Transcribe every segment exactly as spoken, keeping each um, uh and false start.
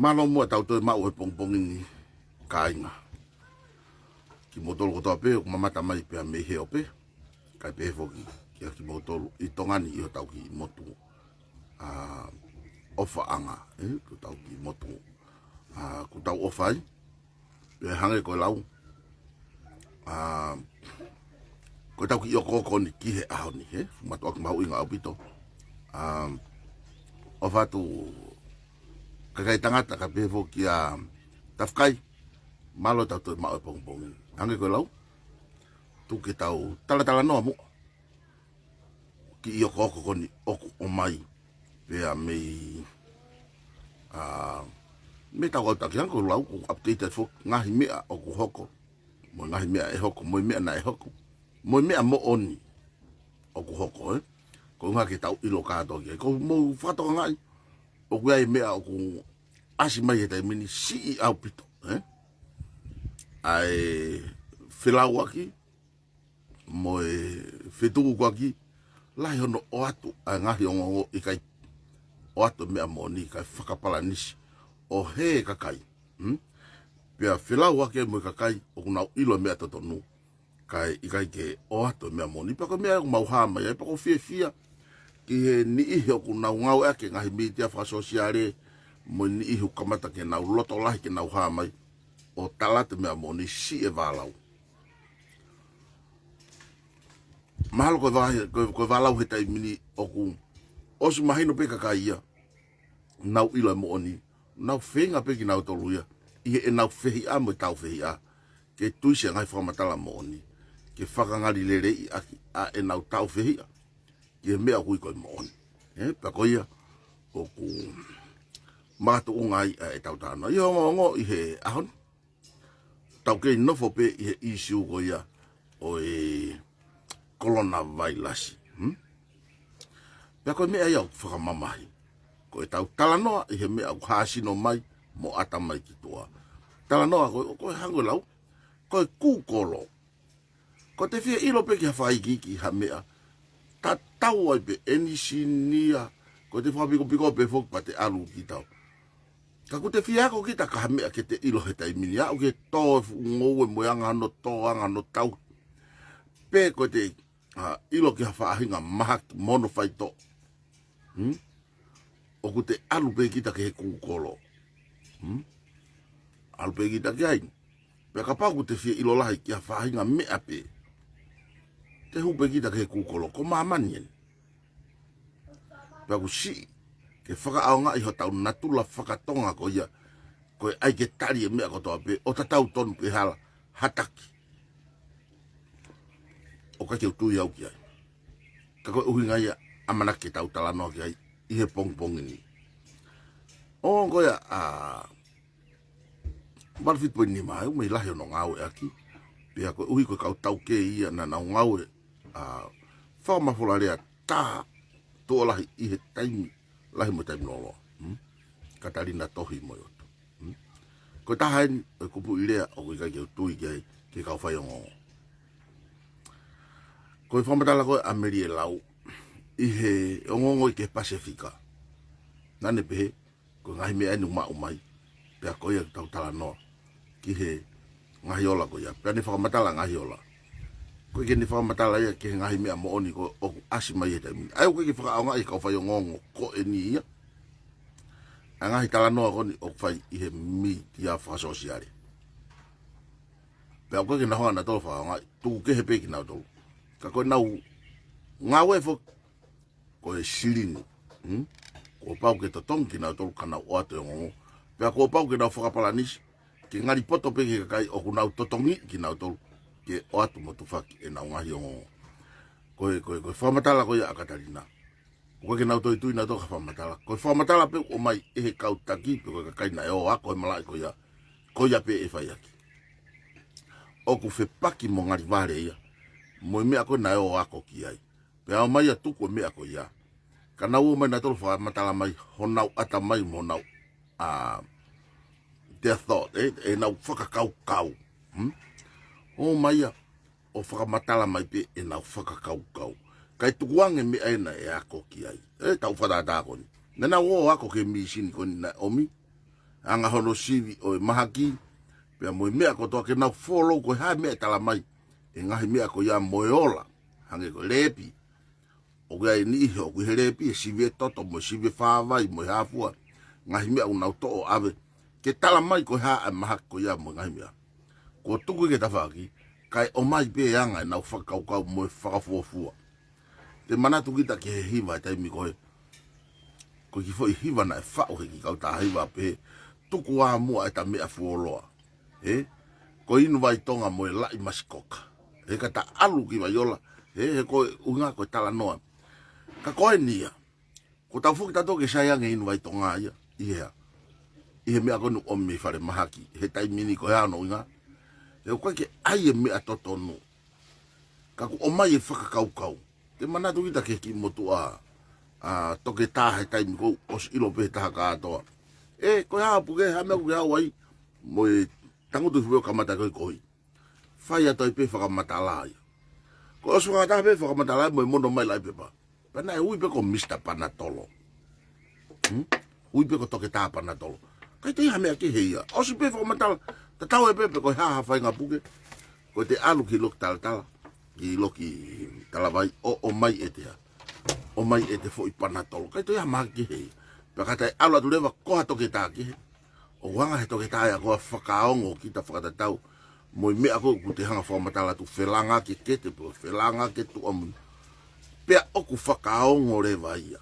Mālō muʻa ʻetau toe maʻu he pongipongi ni, kāinga. Kimoutolu kotoa pē ʻoku mamata mai pea mei he ope, kae pehē foki kia kimoutolu ʻi Tonga ni ʻi hotau kiʻi motu, ʻa, ʻofaʻanga, ē, ko hotau kiʻi motu, ʻa, ʻoku tau ʻofa ai, pea hangē ko e lau, ʻa, ko ʻetau kiʻi okooko ni ki he ʻaho ni, ē, mātuʻaki mahuʻinga ʻaupito. ʻA, ʻofa atu kakai tangata kae pehē foki kia Tafakai, mālō ʻetau toe maʻu he pongipongi. Hangē ko e lau, tuku ke tau talatalanoa muʻa kiʻi okooko ko eni ʻoku ʻomai pea mei, ʻa, mei hotau kau taki, hangē ko e lau, ʻoku update atu foki ngaahi meʻa ʻoku hoko, mo e ngaahi meʻa ʻe hoko, mo e meʻa naʻe hoko, mo e meʻa moʻoni ʻoku hoko, ē. Ko e ʻuhinga ke tau ʻilo kātoa ki ai. ʻOku mou fakatokangaʻi, ʻoku ʻi ai e meʻa ʻoku ʻasi mai he taimi ni siʻi ʻaupito, ē. ʻA e felauʻaki, mo e fetukuaki, lahi hono ʻoatu ʻa e ngaahi ongoongo ʻikai ʻoatu e meʻa moʻoni, kae fakapalanisi ʻo hē e kakai. Hmm? Pea felauʻaki mo e kakai ʻoku nau ʻilo e meʻa totonu, kae ʻikai ke ʻoatu e meʻa moʻoni. Pea ko e meʻa ʻoku mau hā mai ai, pea ʻoku ou fiefia ki he niʻihi ʻoku nau ngāueʻaki e ngaahi mītia fakasōsiale, mo e niʻihi ʻoku kamata ke nau loto lahi ke nau hā mai ʻo tala atu e meʻa moʻoni siʻi e vālau. Mahalo ko e vā-, ko e, ko e vālau he taimi ni ʻoku ʻosi mahino pē kakai ia, nau ʻilo e moʻoni, nau feinga pē kinautolu ia, ʻi heʻenau fehiʻa mo ʻetau fehiʻa, ke tuisi e ngaahi fakamatala moʻoni, ke fakangalileleʻi ʻaki ʻa ʻenau tau fehiʻa ki he meʻa ʻoku ui ko e moʻoni. Ē, pea ko ia ʻoku makatuʻunga ai ʻa ʻetau talanoa. ʻI he ongoongo ʻi he ʻaho ni, tau kei nofo pē ʻi he ʻīsiu ko ia ʻo e kolona vailasi. Hmm? Pea ko e meʻa ia ʻoku fakamamahi, ko ʻetau talanoa ʻi he meʻa ʻoku hāsino mai mo ʻata mai ki tuʻa. Talanoa ko e, ko e hangē ko e lau, ko e kūkolo. Ko ʻete fie ʻilo pē ki ha fakaikiiki ha meʻa, tatau ai pē ʻenisinia, ko ʻete fakapikopiko pē foki pea te ʻalu ki tau. Ka ʻoku te fie ako kita ki ha meʻa ke te ʻilo he taimi ni, aʻu ki he tō e fuʻu ngoue mo e anga hono tō, anga hono tau. Pe ko ʻete, ʻa, ʻilo ki ha faʻahinga mahaki mo hono faitoʻo. Hmm? ʻOku te ʻalu pē kita ki he kūkolo. Hmm? ʻAlu pē kita ki ai. Pea kapau ʻoku te fie ʻilo lahi ki ha faʻahinga meʻa pē, te hū pē kita ki he kūkolo, ko māmani eni. Pea ʻoku siʻi ke fakaʻaongaʻi hotau natula fakatonga ko ia, ko e ʻai ke tali e meʻa kotoa pē, ʻo tatau tonu pē hala, ha taki. ʻOku ʻikai ke u tui au ki ai. Ka ko e ʻuhinga ia ʻamanaki ke tau talanoa ki ai ʻi he pongipongi ni. ʻO ko ia, ʻa, valu fitu poini nima, ʻoku mei lahi hono ngāueʻaki. Pea ko e ʻuhi ko e kau taukei ia naʻa nau ngāue, ʻa, fakamafola lea tā tuʻo lahi ʻi he taimi lahi mo e taimi lōloa. Hmm? Katalina Tohi mo e ʻOtu. Hmm? Ko e taha eni ʻo e kupuʻi lea ʻoku ʻikai ke u tui ki ai ki he kau faiongoongo. Ko e fakamatala ko ē ʻa Melie Lau ʻi he ongoongo ʻi he Pasifika. Naʻa ne pehē, ko e ngaahi meʻa eni ʻoku maʻu mai, pea ko ia ʻoku tau talanoa ki he ngaahi ola ko ia. Pea ne fakamatala ngaahi ola. ʻOku ʻikai ke ne fakamatala ia ki he ngaahi meʻa moʻoni ko ē ʻoku ʻasi mai he taimi ni. ʻA ia ʻoku ʻikai ke fakaʻaongaʻi ʻe he kau faiongoongo ko eni ia ʻa e ngaahi talanoa ko eni ʻoku fai ʻi he mītia fakasōsiale. Pea ʻoku ʻikai ke nau hanga nautolu ʻo fakaʻaongaʻi, tuku kehe pē kinautolu. Ka ko ʻenau ngāue foki, ko e silini. Hmm? Kuo pau ke totongi kinautolu ka nau ʻoatu e ongoongo. Pea kuo pau ke nau fakapalanisi, ke ngali poto pē ki he kakai ʻoku nau totongi kinautolu ke ʻoatu mo tufaki ʻenau ngaahi ongoongo. Ko e, ko e, ko e fakamatala ko ia ʻa Katalina. ʻOku ʻikai ke nau toe tui nautolu ki ha fakamatala. Ko e fakamatala pē ʻoku ʻomai ʻe he kau taki, pe ko e kakai naʻe ō ʻo ako e malaʻe ko ia, ko ia pē ʻe fai ʻaki. ʻOku fepaki mo ngalivale ia mo e meʻa ko ē naʻe ō ʻo ako ki ai. Pea ō mai ʻo tuku e meʻa ko ia. Ka nau ō mai nautolu ʻo fakamatala mai honau ʻatamai mo honau, ʻa, their thought, ē, ʻenau fakakaukau. Hmm? Ō mai ia ʻo fakamatala mai pē ʻenau fakakaukau. Kae tukuange meʻa ena ʻe ako ki ai. Ē, tau fakatātā ko eni. Naʻa nau ō ʻo ako ki he mīsini ko eni naʻe ʻomi. anga hono sivi ʻo e mahaki, pea mo e meʻa kotoa ke nau follow ko e hā e meʻa ʻe tala mai ʻe he ngaahi meʻa ko ia mo e ola, hangē ko e lēpi. ʻOku ʻi ai e niʻihi ʻoku ʻi he lēpi e sivi e toto mo e sivi e fāvai mo e hā fua, ngaahi meʻa ʻoku nau toʻo ʻave ke tala mai ko e hā e mahaki ko ia mo e ngaahi meʻa. Kuo tuku ia ki he tafaʻaki, kae ʻomai pē e anga ʻenau fakakaukau mo e fakafuofua. Te manatu kita ki he hiva he taimi ko ē, ko e kiʻi foʻi hiva naʻe faʻu ʻe he kiʻi kautaha hiva pehē, tuku ā muʻa ʻeta meʻa fuoloa. Ē? Ko e inu vai Tonga mo e laʻi masikoka. Ē, ka ta ʻalu ki Vaiola. Ē, he ko e ʻuhinga ko e talanoa. Ka ko eni ia, kuo tau foki tautolu ke sai ange e inu vai Tonga ia ʻi he hā? ʻI he meʻa ko eni ʻoku ʻomi mei falemahaki he taimi ni, ko e hā hono ʻuhinga? He ʻoku ʻikai ke ʻai e meʻa totonu, ka kuo ʻomai e fakakaukau. Te manatu kita ki he kiʻi motuʻa, ʻa, toketā he taimi ko ē, ʻosi ʻilo pē ʻe he taha kātoa. Ē, ko e hā ʻa puke, hā e meʻa ʻoku ke haʻu ai? Mo e tangutu hifo pē ʻo kamata koe kohi. Fai atu ai pē fakamatala ia. Ko e ʻosi fakataha pē fakamatala ia mo e mono mai laʻi pepa, pea naʻe ui pē ko Mista Panatolo. Hmm? Ui pē ko Toketā Panatolo. ʻIkai toe ʻi ai ha meʻa kehe ia. ʻOsi pē fakamatala, tatau ai pē pe ko e hā ha faʻahinga puke. Ko ʻete ʻalu ki loki talatala, ki loki talavai, ʻo, ʻomai ʻete hā? ʻOmai ʻete foʻi Panatolo. ʻIkai toe ʻi ai ha mahaki kehe ia. Pea ka ta ʻalu atu leva ko ha toketā kehe, ʻoku hanga ʻe he toketā ia ko ē ʻo fakaongo kita fakatatau mo e meʻa ko ē ʻoku te hanga ʻo fakamatala atu, felāngaaki e kete, pe felāngaaki e tuʻa muni. Pea ʻoku fakaongo leva ia,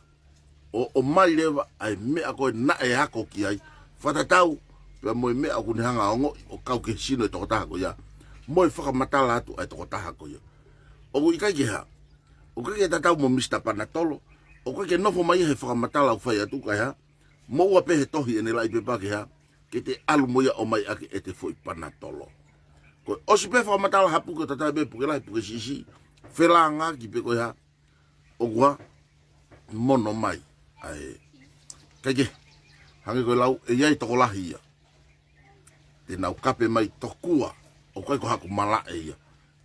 ʻo, ʻomai leva ʻa e meʻa ko ē naʻe ako ki ai, fakatatau pea mo e meʻa ʻoku ne hanga ʻo ongoʻi ʻo kau ki he sino e tokotaha ko ia, mo e fakamatala atu ʻa e tokotaha ko ia. ʻOku ʻikai ke hā? ʻOku ʻikai ke tatau mo Mista Panatolo. ʻOku ʻikai ke nofo mai ia he fakamatala ʻoku fai atu, kae hā? Moʻua pē he tohi ʻene laʻi pepa ke hā? Ke te ʻalu mo ia ʻo ʻomai ʻaki ʻete foʻi Panatolo. Ko e ʻosi pē fakamatala ha puke, tatau ai pē puke lahi, puke siʻisiʻi, felāngaaki pe ko e hā, ʻoku hā? Mono mai. ʻA e, ʻikai ke, hangē ko e lau, ʻe ʻi ai tokolahi ia te nau kape mai tokua, ʻoku ʻikai ko haku malaʻe ia.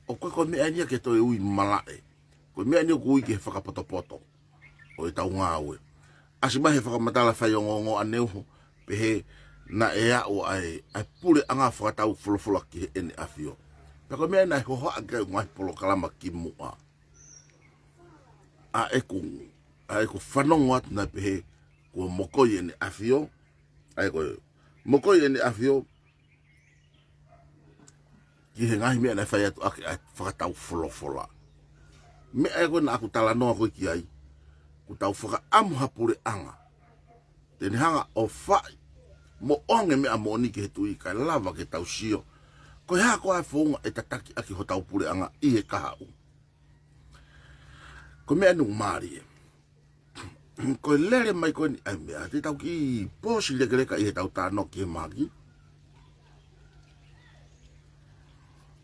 ʻOku ʻikai ko e meʻa eni ia ke toe ui malaʻe. Ko e meʻa eni ʻoku ui ki he fakapotopoto ʻo ʻetau ngāue. ʻAsi mai he fakamatala fai ongoongo ʻaneuhu, pehē naʻe aʻu ʻa e, ʻa e puleʻanga fakataufolofola ki heʻene ʻafio. Pea ko e meʻa naʻe hohaʻa ki ai e ngaahi polokalama kimuʻa. ʻA ʻeku, ʻa ʻeku fanongo atu naʻe pehē kuo mokoi ʻene ʻafio, ʻa e ko e mokoi ʻene ʻafio ki he ngaahi meʻa naʻe fai atu ʻaki ʻa e fakataufolofola. Meʻa ia ko ē naʻa ku talanoa ko ē ki ai, kuo tau fakaʻamu ha puleʻanga te ne hanga ʻo fai mo ʻoange meʻa moʻoni ki he tuʻi kae lava ke tau sio ko e hā koā e founga ʻe tataki ʻaki hotau puleʻanga ʻi he kahaʻu. Ko e meʻa eni ʻoku mālie. Ko e lele mai ko eni ʻa e meʻa, te tau kiʻi pōsi lekeleka ʻi heʻetau talanoa ki he mahaki.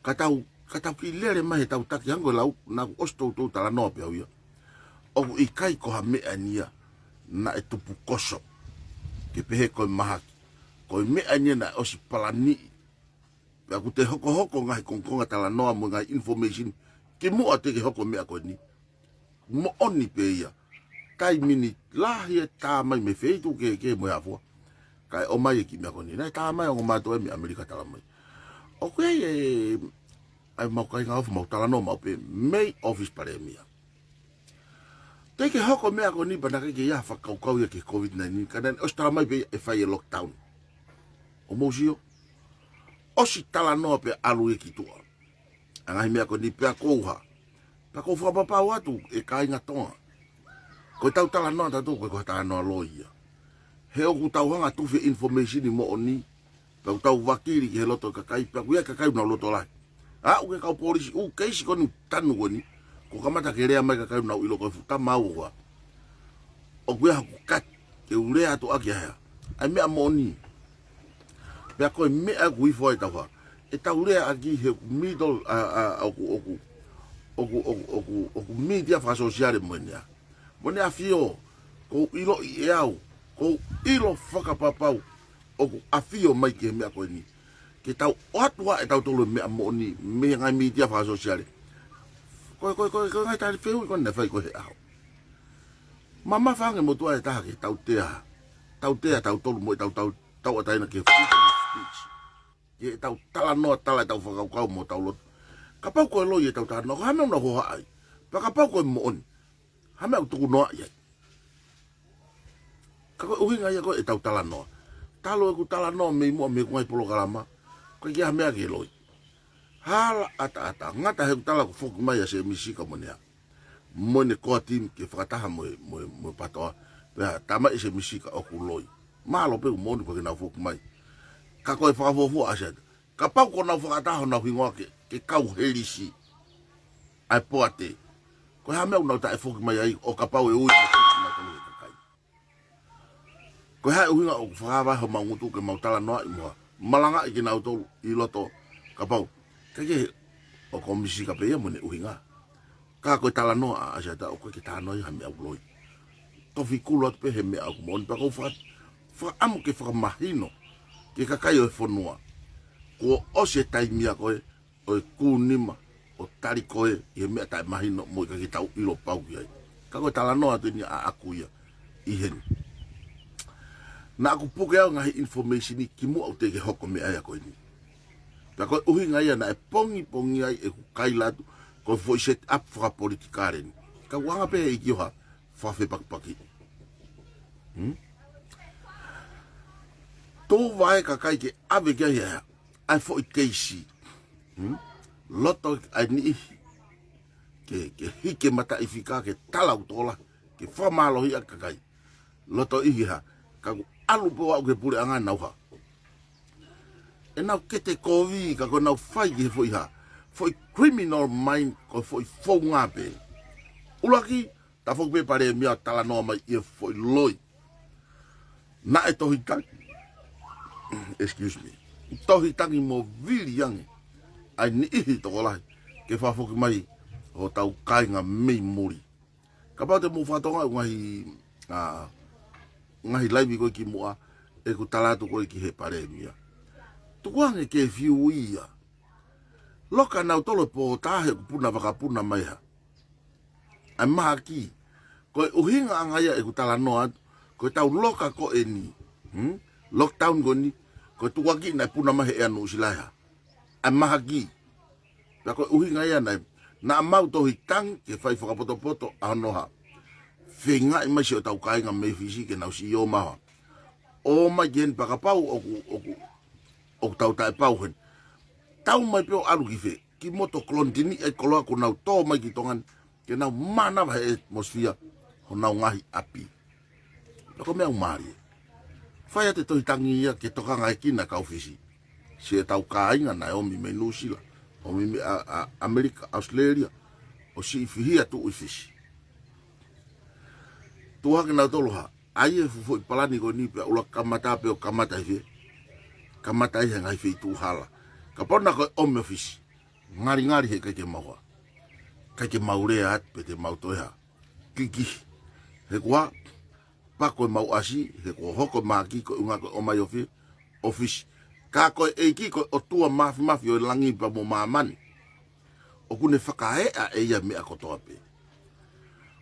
Ka tau, ka tau kiʻi lele mai heʻetau taki, hangē ko e lau naʻa ku ʻosi toutou talanoa pē au ia. ʻOku ʻikai ko ha meʻa eni ia naʻe tupukoso ke pehē ko e mahaki. Ko e meʻa eni ia naʻe ʻosi palaniʻi. Pea ʻoku te hokohoko ngaahi kongokonga talanoa mo e ngaahi information kimuʻa te ke hoko e meʻa ko eni. Moʻoni pē ia. Taimi ni lahi e tā mai mei he feituʻu kehekehe mo e hā fua, kae ʻomai e kiʻi meʻa ko eni. Naʻe tā mai ongo mātuʻa mei ʻAmelika, tala mai ʻoku ʻi ai e, ʻa e mau kāinga ofi mau talanoa maʻu pē mei ʻōfisi palēmia. Teʻeki ke hoko e meʻa ko eni pea naʻe ʻikai ke ʻi ai ha fakakaukau ia ki he COVID nineteen, ka naʻe ʻosi tala mai pē ia ʻe fai e lockdown. ʻOku mou sio? ʻOsi talanoa pea ʻalu ia ki tuʻa ʻa e ngaahi meʻa ko eni pea ʻoku ou hā, pea ʻoku ou fakapapau atu ʻe kāinga Tonga, ko ʻetau talanoa tautolu ʻoku ʻikai ko ha talanoa loi ia. He ʻoku tau hanga ʻo tufi e information moʻoni, pea ʻoku tau vakili ki he loto ʻo e kakai, pea ʻoku ʻi ai e kakai ʻoku nau loto lahi. Aʻu ki he kau polisi, ʻū keisi ko eni ʻoku tanu ko eni, kuo kamata ke lea mai e kakai ʻoku nau ʻilo ko e fuʻu tama au ʻoku hā. ʻOku ʻi ai haku kati ke u lea atu ʻaki ʻa e hā, ʻa e meʻa moʻoni. Pea ko e meʻa ʻoku ifo ai ʻetau hā, ʻetau lea ʻaki he middle, ʻa, ʻa, ʻoku, ʻoku, ʻoku, ʻoku, ʻoku, ʻoku mītia fakasōsiale mo ʻene hā, mo ʻene ʻafio. ʻOku ou ʻiloʻi ʻe au, ʻoku ou ʻilo fakapapau ʻoku ʻafio mai ki he meʻa ko eni. Ke tau ʻoatu ʻa ʻetautolu e meʻa moʻoni mei he ngaahi mītia fakasōsiale. Ko e, ko e, ko e, ko e ngaahi tali fehuʻi ko eni naʻe fai ko ē he ʻaho. Mamafa ange motuʻa ʻe taha ke tautea, tautea tautolu mo ʻetau tau, tauʻatāina ki he freedom of speech. Ki heʻetau talanoa, tala ʻetau fakakaukau mo ʻetau loto. Kapau ko e loi ʻetau talanoa, ko e hā e meʻa ʻoku nau hohaʻa ai? Pea kapau ko e moʻoni, hā e meʻa ʻoku tukunoaʻi ai? Ka ko e ʻuhinga ia ko ē ʻetau talanoa. Talu ʻeku talanoa mei muʻa mei heʻeku ngaahi polokalama, ko e ʻikai ha meʻa ke loi. Hala ʻataʻatā, ngata heʻeku tala ʻoku foki mai ʻa Sēmisi Sika mo ʻene hā. Mo ʻene core team ke fakataha mo e, mo e, mo e PATOA, pea tala mai ʻe Sēmisi Sika ʻoku loi. Mālō pē ʻoku moʻoni ko ē ke nau foki mai. Ka ko e fakafuofua ʻa Siata. Kapau ʻoku nau fakataha honau hingoa ke, ke kau he lisi ʻa e poate. Ko e hā e meʻa ʻoku nau taʻefoki mai ai ʻo kapau ʻe ui mo e foki mai kau he kakai. Ko e hā e ʻuhinga ʻoku fakavahe homau ngutu ke mau talanoaʻi mo ha malangaʻi kinautolu ʻi loto kapau. Ka ke ʻoku Sēmisi Sika pē ia mo ʻene ʻuhinga. Ka ko e talanoa ʻa Siata ʻoku ʻikai ke talanoa ia ha meʻa ʻoku loi. Tofi kulu atu pē he meʻa ʻoku moʻoni pea ʻoku ou faka-, fakaʻamu ke fakamahino ki he kakai ʻo e fonua. Kuo ʻosi e taimi ia ko ē ʻo e kū nima ʻo tali ko ē ʻi he meʻa taʻemahino mo e ʻikai ke tau ʻilo pau ki ai. Ka ko e talanoa atu eni ʻaʻaku ia ʻi heni. Naʻa ku puke au ngaahi information kimuʻa ʻoku teʻeki ke hoko meʻa ia ko eni. Pea ko e ʻuhinga ia naʻe pongipongi ai ʻeku kaila atu ko e foʻi set up fakapolitikale ni. Ka ʻoku anga pē ʻEiki ʻo ha fakafepakipaki. Hmm? Tō vaʻe kakai ke ʻave ki ai ʻa e foʻi keisi. Hmm? Loto ai niʻihi ke, ke hiki mataʻifika ke tala ʻoku tō lahi, ke fakamālohiʻi ʻa e kakai. Loto ʻihi hā, ka ʻoku ʻalu pē ʻo aʻu ki he puleʻanga ʻenau hā. ʻEnau kete kovi ka ko ʻenau fai ki he foʻi hā. Foʻi criminal mind ko e foʻi founga pē. ʻUluaki, tafoki pē palēmia ʻo talanoa mai ʻi he foʻi loi. Naʻe tohi tangi. Excuse me. Tohi tangi mo vili ange ai niʻihi tokolahi ke fakafoki mai hotau kāinga mei muli. Kapau te mou fakatokangaʻi ʻeku ngaahi, ʻa, ngaahi laivi ko ē kimuʻa, ʻeku tala atu ko ē ki he palēmia. Tuku ange ke fiu ia. Loka nautolu e pōtā he ʻoku puna vakapuna mai hā. ʻA e mahaki. Ko e ʻuhinga ʻanga ia ʻeku talanoa atu, ko ʻetau loka ko eni. Hmm? Lockdown ko eni, ko e tukuakiʻi naʻe puna mai he ʻea Nuʻusila hā. ʻA e mahaki. Pea ko e ʻuhinga ia naʻe, naʻa mau tohi tangi ke fai fakapotopoto ʻa hono hā. Feingaʻi mai siʻotau kāinga mei Fisi ke nau siʻi ō mai hā. ʻO mai ki heni pea kapau ʻoku, ʻoku, ʻoku tau taʻepau heni. Tau mai pē ʻo ʻalu ki fē, ki moto kolonitini ʻa e koloa kuo nau tō mai ki Tonga ni, ke nau mānava he atmosphere honau ngaahi ʻapi. Pea ko e meʻa ʻoku mālie. Fai atu e tohi tangi ia ke tokangaekina e kau Fisi. Siʻetau kāinga naʻe ōmi mei Nuʻusila, ōmi mei ʻa, ʻa, ʻAmelika, ʻAositelēlia, ʻo siʻi fihia tuʻu ʻi Fisi. Tuʻu hake nautolu hā, ʻai e fuʻu foʻi palani ko eni pea ʻuluaki kamata pē ʻo kamata ʻi fē. Kamata ʻi he ngaahi feituʻu hala. Kapau naʻa ko e ʻomi ʻo Fisi. Ngalingali he ʻikai ke mau hā. ʻIkai ke mau lea atu pe te mau toe hā. Kikihi. He kuo hā, pea ko e mau ʻasi, he kuo hoko e mahaki ko e ʻuhinga ko e ʻomai ʻo Fi-, ʻo Fisi. Ka ko e ʻEiki ko e ʻOtua Māfimafi ʻo e langi pea mo māmani. ʻOku ne fakaeʻa ʻe ia e meʻa kotoa pē.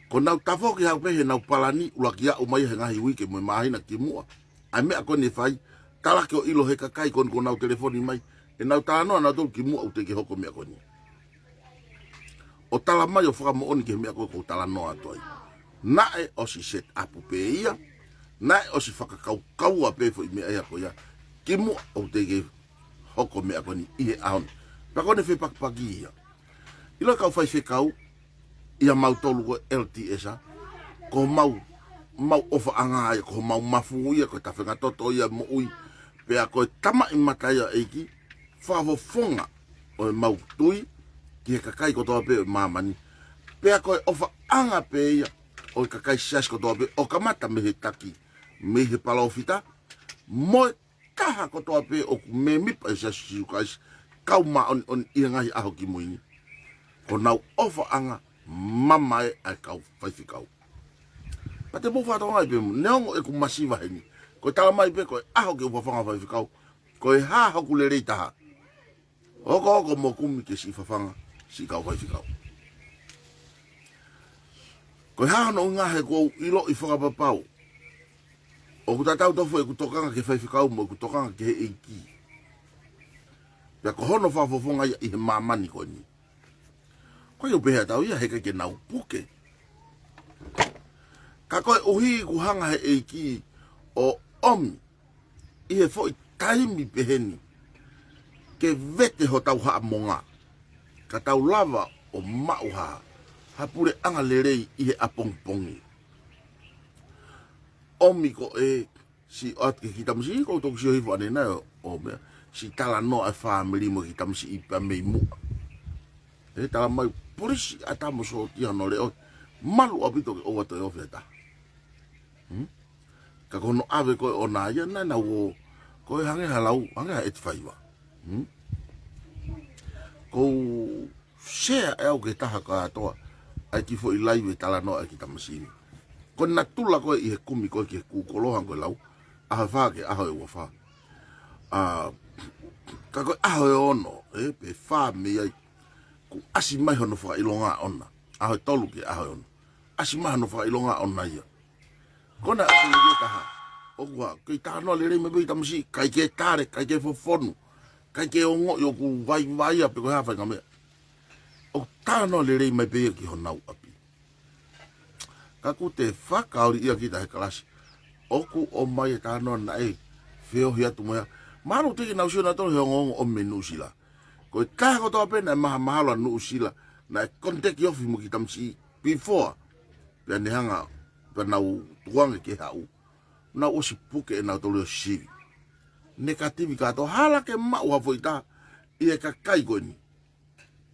Ko ʻenau tafoki haʻu pē heʻenau palani ʻuluaki aʻu mai he ngaahi uike mo e māhina kimuʻa. ʻA e meʻa ko eni ʻe fai, tala ke ʻilo he kakai ko eni kuo nau telefoni mai, ʻenau talanoa nautolu kimuʻa ʻoku teʻeki ke hoko e meʻa ko eni. ʻO tala mai ʻo fakamoʻoni ki he meʻa ko ē ʻoku ou talanoa atu ai. Naʻe ʻosi set up pē ia, naʻe ʻosi fakakaukaua pē foʻi meʻa ia ko ia, kimuʻa ʻoku teʻeki ke hoko e meʻa ko eni ʻi he ʻaho ni. Pea ko ʻene fepakipaki ia. ʻIlo e kau faifekau, ʻia mautolu ko e L T S ā, ko homau, mau ʻofaʻanga ia, ko homau mafu ia, ko e tafengatoto ia moʻui, pea ko e tamaʻimata ia ʻEiki, fakafofonga ʻo e mau tui, ki he kakai kotoa pē ʻo māmani, pea ko e ʻofaʻanga pē ia, ʻo e kakai siasi kotoa pē, ʻo kamata mei he taki, mei he palōfita, mo e taha kotoa pē ʻoku mēmipa ʻi he Siasi ʻo Sīsū Kalaisi, kau māʻoniʻoni ʻi he ngaahi ʻaho kimui ni. Ko honau ʻofaʻanga mamae ʻa e kau faifekau. Pea te mou fakatokangaʻi pē mo, neongo ʻeku masiva heni. Ko e tala mai pē, ko e ʻaho ke u fafanga faifekau. Ko e hā hoku lelei taha. Hokohoko mo kumi ke siʻi fafanga, siʻi kau faifekau. Ko e hā hono ʻuhinga he ʻoku ou ʻiloʻi fakapapau. ʻOku tatau tofu ʻeku tokanga ki he faifekau mo ʻeku tokanga ki he ʻEiki. Pea ko hono fakafofonga ia ʻi he māmani ko eni. Ko ia pē he tau ia he ʻikai ke nau puke. Ka koeʻuhi kuo hanga he ʻEiki ʻo ʻomi ʻi he foʻi taimi peheni ke vete hotau haʻamonga, ka tau lava ʻo maʻu ha, ha puleʻanga lelei ʻi he ʻapongipongi. ʻOmi ko e siʻi ʻoatu ki he kiʻi tamasiʻi, ko u toki sio hifo ʻanenai ʻo, ʻo meʻa, siʻi talanoa ʻa e fāmili mo e kiʻi tamasiʻi pea mei muʻa. ʻE tala mai, polisi ʻatā mo sōtia hono leʻo, malu ʻaupito ke ʻoua toe ofi ʻe taha. Hmm? Ka ko hono ʻave ko ē ʻona ia, naʻa nau ō, ko e hangē ha lau, hangē ha ʻeti faiva. Hmm? Ko u share ʻe au ki he taha kātoa ʻa e kiʻi foʻi live e talanoa ʻa e kiʻi tamasiʻi ni. Ko e natula ko ē ʻi he kumi ko ē ki he kūkoloa hangē ko e lau, ʻaho ʻe fā ki he ʻaho ʻe uofā. ʻA, ka ko e ʻaho ʻe ono, ē, pe fā mei ai, kuo ʻasi mai hono fakaʻilonga ʻona. ʻAho ʻe tolu ki he ʻaho ʻe ono. ʻAsi mai hono fakaʻilonga ʻona ia. Ko ena ʻoku ʻi ai e taha. ʻOku ʻa, kei talanoa lelei mai pē e kiʻi tamasiʻi, ʻikai ke tale, ʻikai ke fofonu, ʻikai ke ongoʻi ʻoku vaivai ia pe ko e hā e faʻahinga meʻa. ʻOku talanoa lelei mai pē ia ki honau ʻapi. Ka kuo te fakaoli ia kita he kalasi. ʻOku ʻomai e talanoa naʻe feohi atu mo ia. Mahalo teʻeki ke nau sio nautolu he ongoongo ʻomi mei Nuʻusila. Ko e taha kotoa pē naʻe mahamahalo ʻa Nuʻusila, naʻe contact ofi mo e kiʻi tamasiʻi before, pea ne hanga, pea nau tukuange ke haʻu, nau ʻosi puke ʻe nautolu ʻo sivi. Negative kātoa, hala ke maʻu ha foʻi taha ʻi he kakai ko eni.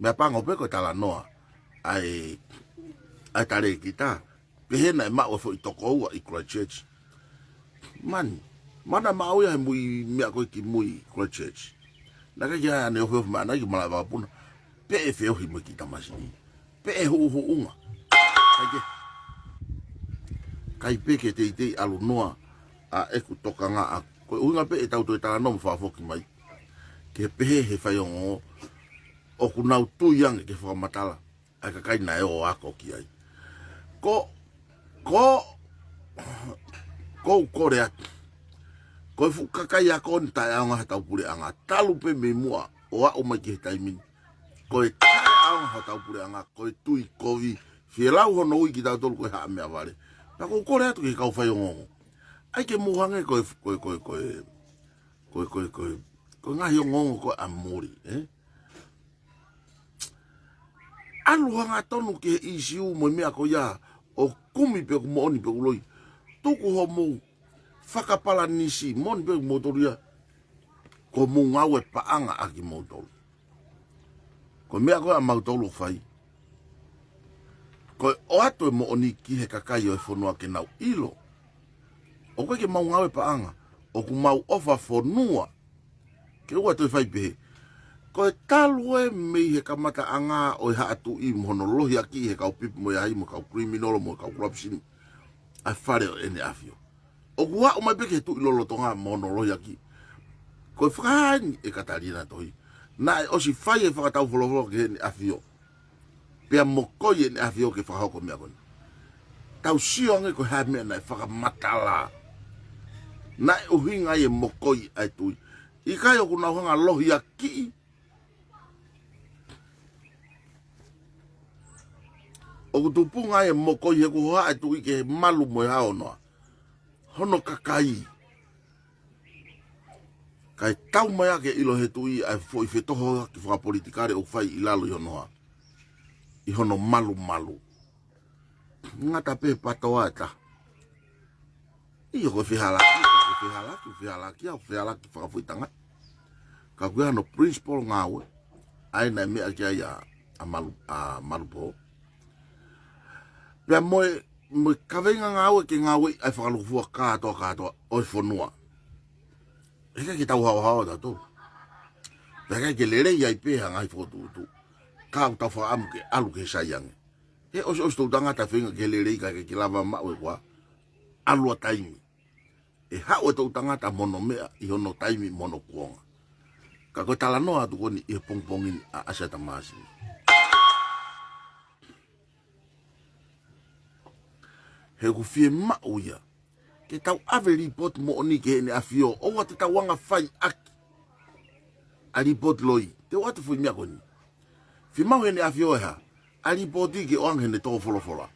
Meʻapango pē ko e talanoa ʻa e, ʻa e talēkita, pehē naʻe maʻu e foʻi toko ua ʻi Christchurch. Mani, mana maʻu ia he mui meʻa ko ē ki mui Christchurch. Naʻe ʻikai ke ʻi ai haʻane ofiofi mai ʻanai ki malaʻe vakapuna. Pe ʻe feohi mo e kiʻi tamasiʻi. Pe ʻe huʻuhuʻunga. ʻIkai ke, ʻikai pē ke teitei ʻalu noa ʻa ʻeku tokanga ʻaʻaku. Ko e ʻuhinga pē ʻetau toe talanoa mo fakafoki mai. Ke pehē he faiongoongo ʻoku nau tui ange ke fakamatala ʻa e kakai naʻe ō ako ki ai. Ko, ko, ko u kole atu. Ko e fuʻu kakai ako ni taʻeʻaonga hotau puleʻanga. Talu pē mei muʻa ʻo aʻu mai ki he taimi ni. Ko e taʻeʻaonga hotau puleʻanga, ko e tui kovi. Fie lau hono ui kitautolu ko e haʻa meʻavale. Pea ko u kole atu ki he kau faiongoongo. ʻAi ke mou hangē ko e, ko e, ko e, ko e, ko e, ko e, ko e, ko e ngaahi ongoongo ko ē ʻa muli, ē? ʻAlu hangatonu ki he ʻīsiu mo e meʻa ko ia ʻo kumi pe ʻoku moʻoni pe ʻoku loi. Tuku hoʻomou fakapalanisi, moʻoni pe ʻoku moutolu ia, ko hoʻomou ngāue paʻanga ʻa kimoutolu. Ko e meʻa ko ē ʻa mautolu ʻoku fai, ko e ʻoatu e moʻoni ki he kakai ʻo e fonua ke nau ʻilo. ʻOku ʻikai ke mau ngāue paʻanga, ʻoku mau ʻofa fonua. Ke ʻoua toe fai pehē. Ko e talu ē mei he kamataʻanga ʻo e haʻa tuʻi mo hono lohiakiʻi he kau pipi mo e ahi mo e kau criminal mo e kau corruption ʻa e Fale ʻo ʻEne ʻAfio. ʻOku aʻu mai pē ki he tuʻi lolotonga mo hono lohiakiʻi. Ko e fakahā eni ʻe Kataliana Tohi. Naʻe ʻosi fai e fakataufolofola ki heʻene ʻafio. Pea mokoi ʻEne ʻAfio ke fakahoko e meʻa ko eni. Tau sio ange ko e hā e meʻa naʻe fakamatala. Naʻe ʻuhinga ai e mokoi ʻa e tuʻi. ʻIkai ʻoku nau hanga lohiakiʻi. ʻOku tupunga ai e mokoi he kuo hohaʻa e tuʻi ke malu mo e haonoa hono kakai. Kae tau mai ʻa ke ʻilo he tuʻi ʻa e foʻi fetohoaki fakapolitikale ʻoku fai ʻi lalo ʻi hono hā, ʻi hono malumalu. Ngata pē patoa ʻe taha. ʻIo, ko e fehālaaki, ko e fehālaaki, fehālaaki, ʻa, fehālaaki fakafoʻi tangata. Ka ko e hano principle ngāue, ʻa ē naʻe meʻa ki ai ʻa, ʻa Malu, ʻa Malupō. Pea mo e, mo e kaveinga ngāue ke ngāue ʻa e fakalūkufua kātoa kātoa ʻo e fonua. He ʻikai ke tau haohaoa tautolu. Pea ʻikai ke lelei ai pē ha ngaahi fokotuʻutuʻu. Ka ʻoku tau fakaʻamu ke ʻalu ke sai ange. He ʻosi, ʻosi toʻu tangata feinga ke lelei ka ʻikai ke lava maʻu e kuā. ʻAlu ʻa taimi. ʻE haʻu e toʻu tangata mo hono meʻa ʻi hono taimi mo hono kuonga. Ka ko e talanoa atu ko eni ʻi he pongipongi ni ʻa ʻAsi ʻa Tamasi. He ʻoku fiemaʻu ia ke tau ʻave lipooti moʻoni ki heʻene ʻAfio, ʻoua te tau anga fai ʻaki ʻa e lipooti loi. Te u ʻoatu e foʻi meʻa ko eni. Fiemaʻu heʻene ʻAfio ʻe hā? ʻA e lipooti ke ʻoange heʻene tō folofola.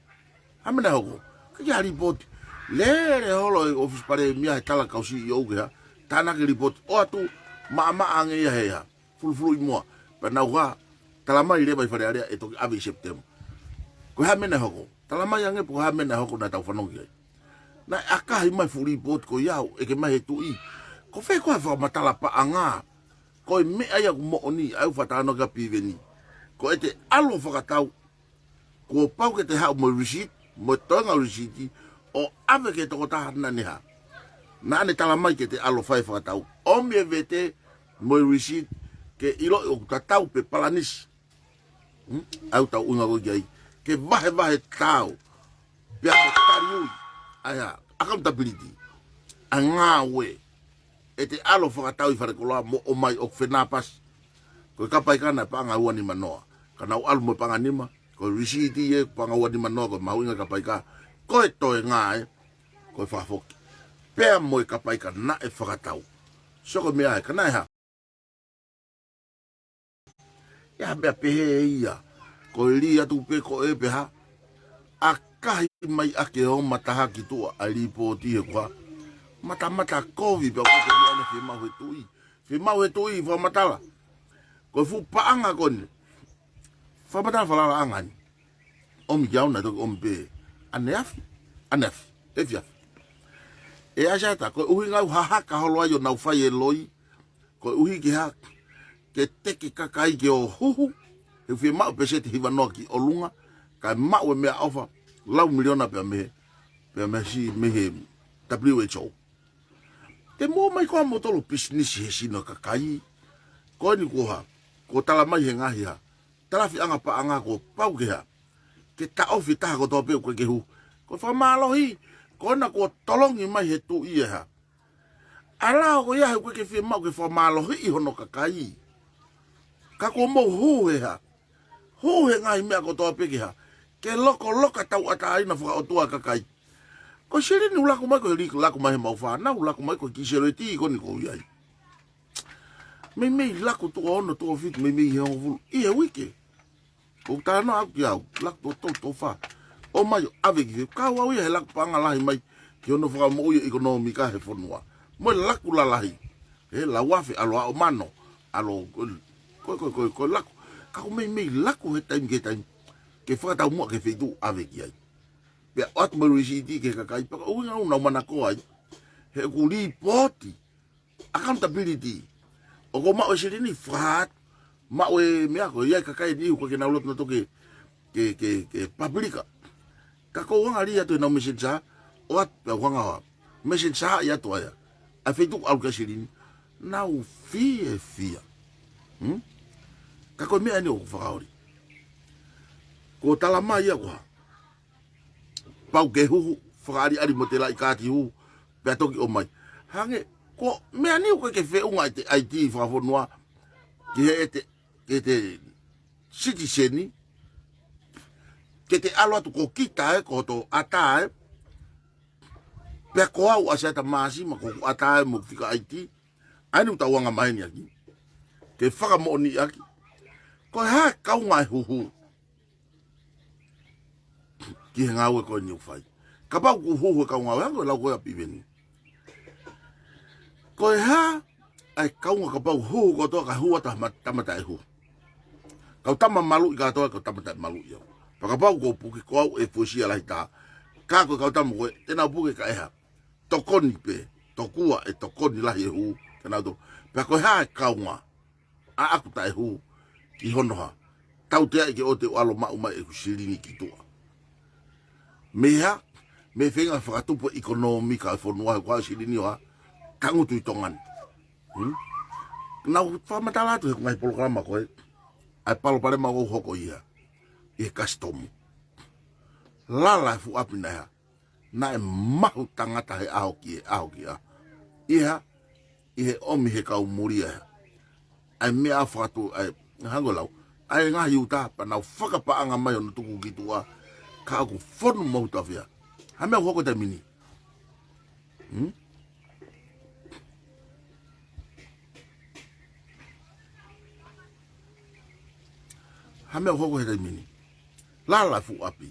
Hā e meʻa naʻe hoko? ʻIkai ke ʻi ai ha lipooti. Lele holo e ʻōfisi palēmia he tala kau CEO ke hā? Tānaki e lipooti. ʻOatu maʻamaʻa ange ia he hā? Fulufuluʻi muʻa. Pea nau hā? Tala mai leva ʻi Fale Alea ʻe toki ʻave ʻi Sepitema. Ko e hā e meʻa naʻe hoko? Tala mai ange pe ko e hā e meʻa naʻe hoko naʻa tau fanongo ki ai. Naʻe ʻakahi mai e fuʻu lipooti ko ia ʻo ʻeke mai he tuʻi, ko fē koā e fakamatala paʻanga? Ko e meʻa ia ʻoku moʻoni, ʻa ia ʻoku fakatalanoa ki ai ʻa Piveni. Ko ʻete ʻalu ʻo fakatau, kuo pau ke te haʻu mo e receipt, mo e toenga receipt, ʻo ʻave ki he tokotaha naʻa ne hā? Naʻa ne tala mai ke te ʻalu ʻo fai e fakatau. ʻOmi e vete mo e receipt ke ʻiloʻi ʻoku tatau pe palanisi. Hmm? ʻA ia ʻoku tau ʻuhinga ko ē ki ai. Ke vahevahe taau. Pea mo taliui. ʻA ia, accountability. ʻA e ngāue. ʻEte ʻalu ʻo fakatau ʻi falekoloa mo ʻomai ʻoku fenāpasi. Ko e kapaika naʻe paʻanga ua nima noa. Ka nau ʻalu mo e paʻanga nima. Ko e receipt ē, paʻanga ua nima noa, ko e mahuʻinga e kapaika. Ko e toenga ē, ko e fakafoki. Pea mo e kapaika naʻe fakatau. So ko e meʻa ē, ka naʻe hā? ʻI ai ha meʻa pehē ia, ko e lī atu pē ko ē pe hā? ʻAkahi mai ʻaki ʻe he ongo mataha ki tuʻa ʻa e lipooti he kuo hā? Matamata kovi pea ko e meʻa naʻe fiemaʻu he tuʻi. Fiemaʻu he tuʻi fakamatala. Ko e fuʻu paʻanga ko eni. Fakamatala falalaʻanga eni. ʻOmi kia au naʻe toki ʻomi pē ʻaneafi. ʻAneafi. Efiafi. ʻE ʻAisata, ko e ʻuhinga ʻoku hahaka holo ai ʻo nau fai e loi. Ko e ʻuhi ke hā? Ke teke kakai ke ō huhu, he ʻoku fiemaʻu peseti hiva noa ki ʻolunga, kae maʻu e meʻaʻofa, lau miliona pea mei he, pea mei he si-, mei he W H O. Te mou ō mai koā moutolu ʻo pisinisi he sino e kakai? Ko eni kuo hā? Kuo tala mai he ngaahi hā? Talafiʻanga paʻanga kuo pau ke hā? Ke taʻofi e taha kotoa pē ʻoku ʻikai ke hū. Ko e fakamālohi, ko ena kuo tolongi mai he tuʻi e hā? ʻA e lao ko ia he ʻoku ʻikai ke fiemaʻu ke fakamālohiʻi hono kakai. Ka kuo mou hū he hā? Hū he ngaahi meʻa kotoa pē ke hā? Ke lokoloka tauʻatāina fakaʻotua e kakai. Ko e silini ʻoku laku mai ko e li-, laku mai he mau fānau, laku mai ko e kiʻi seleti ko eni ʻoku ou ʻi ai. Meimei laku tuʻo ono, tuʻo fitu, meimei he hongofulu ʻi he uike. ʻOku talanoa ʻaku ki au, laku tuʻo tolu, tuʻo fā. ʻOmai ʻo ʻave ki he, kau au ia he laku paʻanga lahi mai ki hono fakamoʻui e ʻekonōmika he fonua. Mo e laku lalahi. He lau afe, ʻalu ʻo mano, ʻalu ko, ko, ko, ko, ko e laku. Ka ʻoku meimei laku he taimi ki he taimi. Ke fakataumuʻa ki he feituʻu ʻave ki ai. Pea ʻoatu mai e lisiti ki he kakai, pea ko e ʻuhinga ʻoku nau manakoa ai. He ʻoku lipooti. Accountability. ʻOku maʻu e silini, fakahā atu. Maʻu e meʻa ko ia e kakai ni, ʻoku ʻikai ke nau loto nautolu ke, ke, ke, ke papilika. Ka ko e anga lī atu ʻenau messenger, ʻoatu pē ʻa e anga ʻo e messenger ʻi atu ai. ʻA e feituʻu ʻalu ki ai e silini. Nau fiefia. Hmm? Ka ko e meʻa eni ʻoku fakaoli. Kuo tala mai ia kuo hā? Pau ke huhu, fakaʻaliʻali mo e telaʻi kaati huhu, pea toki ʻomai. Hangē, ko e meʻa ni ʻoku ʻikai ke feʻunga ʻete ʻaiti fakafonua, ki heʻete, ki heʻete sitiseni, ke te ʻalu atu ko kita ē, ko hoto ʻata ē, pea ko au ʻa Siaosi Māsima ko hoku ʻata ē mo hoku fika ʻaiti, ʻa eni ʻoku tau anga maheni ʻaki, ke fakamoʻoni ʻaki, ko e hā e kaunga e huhu. Ki he ngāue ko eni ʻoku fai. Kapau ʻoku huhu e kau ngāue, hangē ko e lau ko ē ʻa Piveni. Ko e hā ʻa e kaunga kapau huhu kotoa kae hū atu ha ma-, tama taʻehuhu. Kau tama maluʻi kātoa, kau tama taʻemaluʻi au. Pea kapau ʻoku ou puke ko au ʻe fuesia lahi taha. Ka ko e kau tama ko ē, te nau puke kae hā? Tokoni pē, tokua ʻe tokoni lahi e hū, ke nau to-. Pea ko e hā e kaunga ʻaʻaku taʻehuhu ki hono hā? Tauteaʻi ke ʻoua te u ʻalu ʻo maʻu mai ʻeku silini ki tuʻa. Mei hā? Mei he feinga fakatupu e ʻekonōmika e fonua he ʻoku ʻi ai e silini ʻo hā? Tangutu ʻi Tonga ni. Hmm? Nau fakamatala atu he ngaahi polokalama ko ē ʻa e palopalema ʻoku hoko ia ʻi he kasitomu. Lala e fuʻu ʻapi naʻe hā? Naʻe mahu tangata he ʻaho ki he ʻaho ki he ʻaho. ʻI he hā? ʻI he ʻomi he kau muli ʻa e hā? ʻA e meʻa fakatu-, ʻa e hangē ko e lau, ʻa e ngaahi uta pea nau fakapaʻanga mai hono tuku ki tuʻa, ka ʻoku fonu mohu tafea. Hā e meʻa ʻoku hoko he taimi ni? Hmm? Ha meʻa ʻoku hoko he taimi ni. Lala fuʻu ʻapi.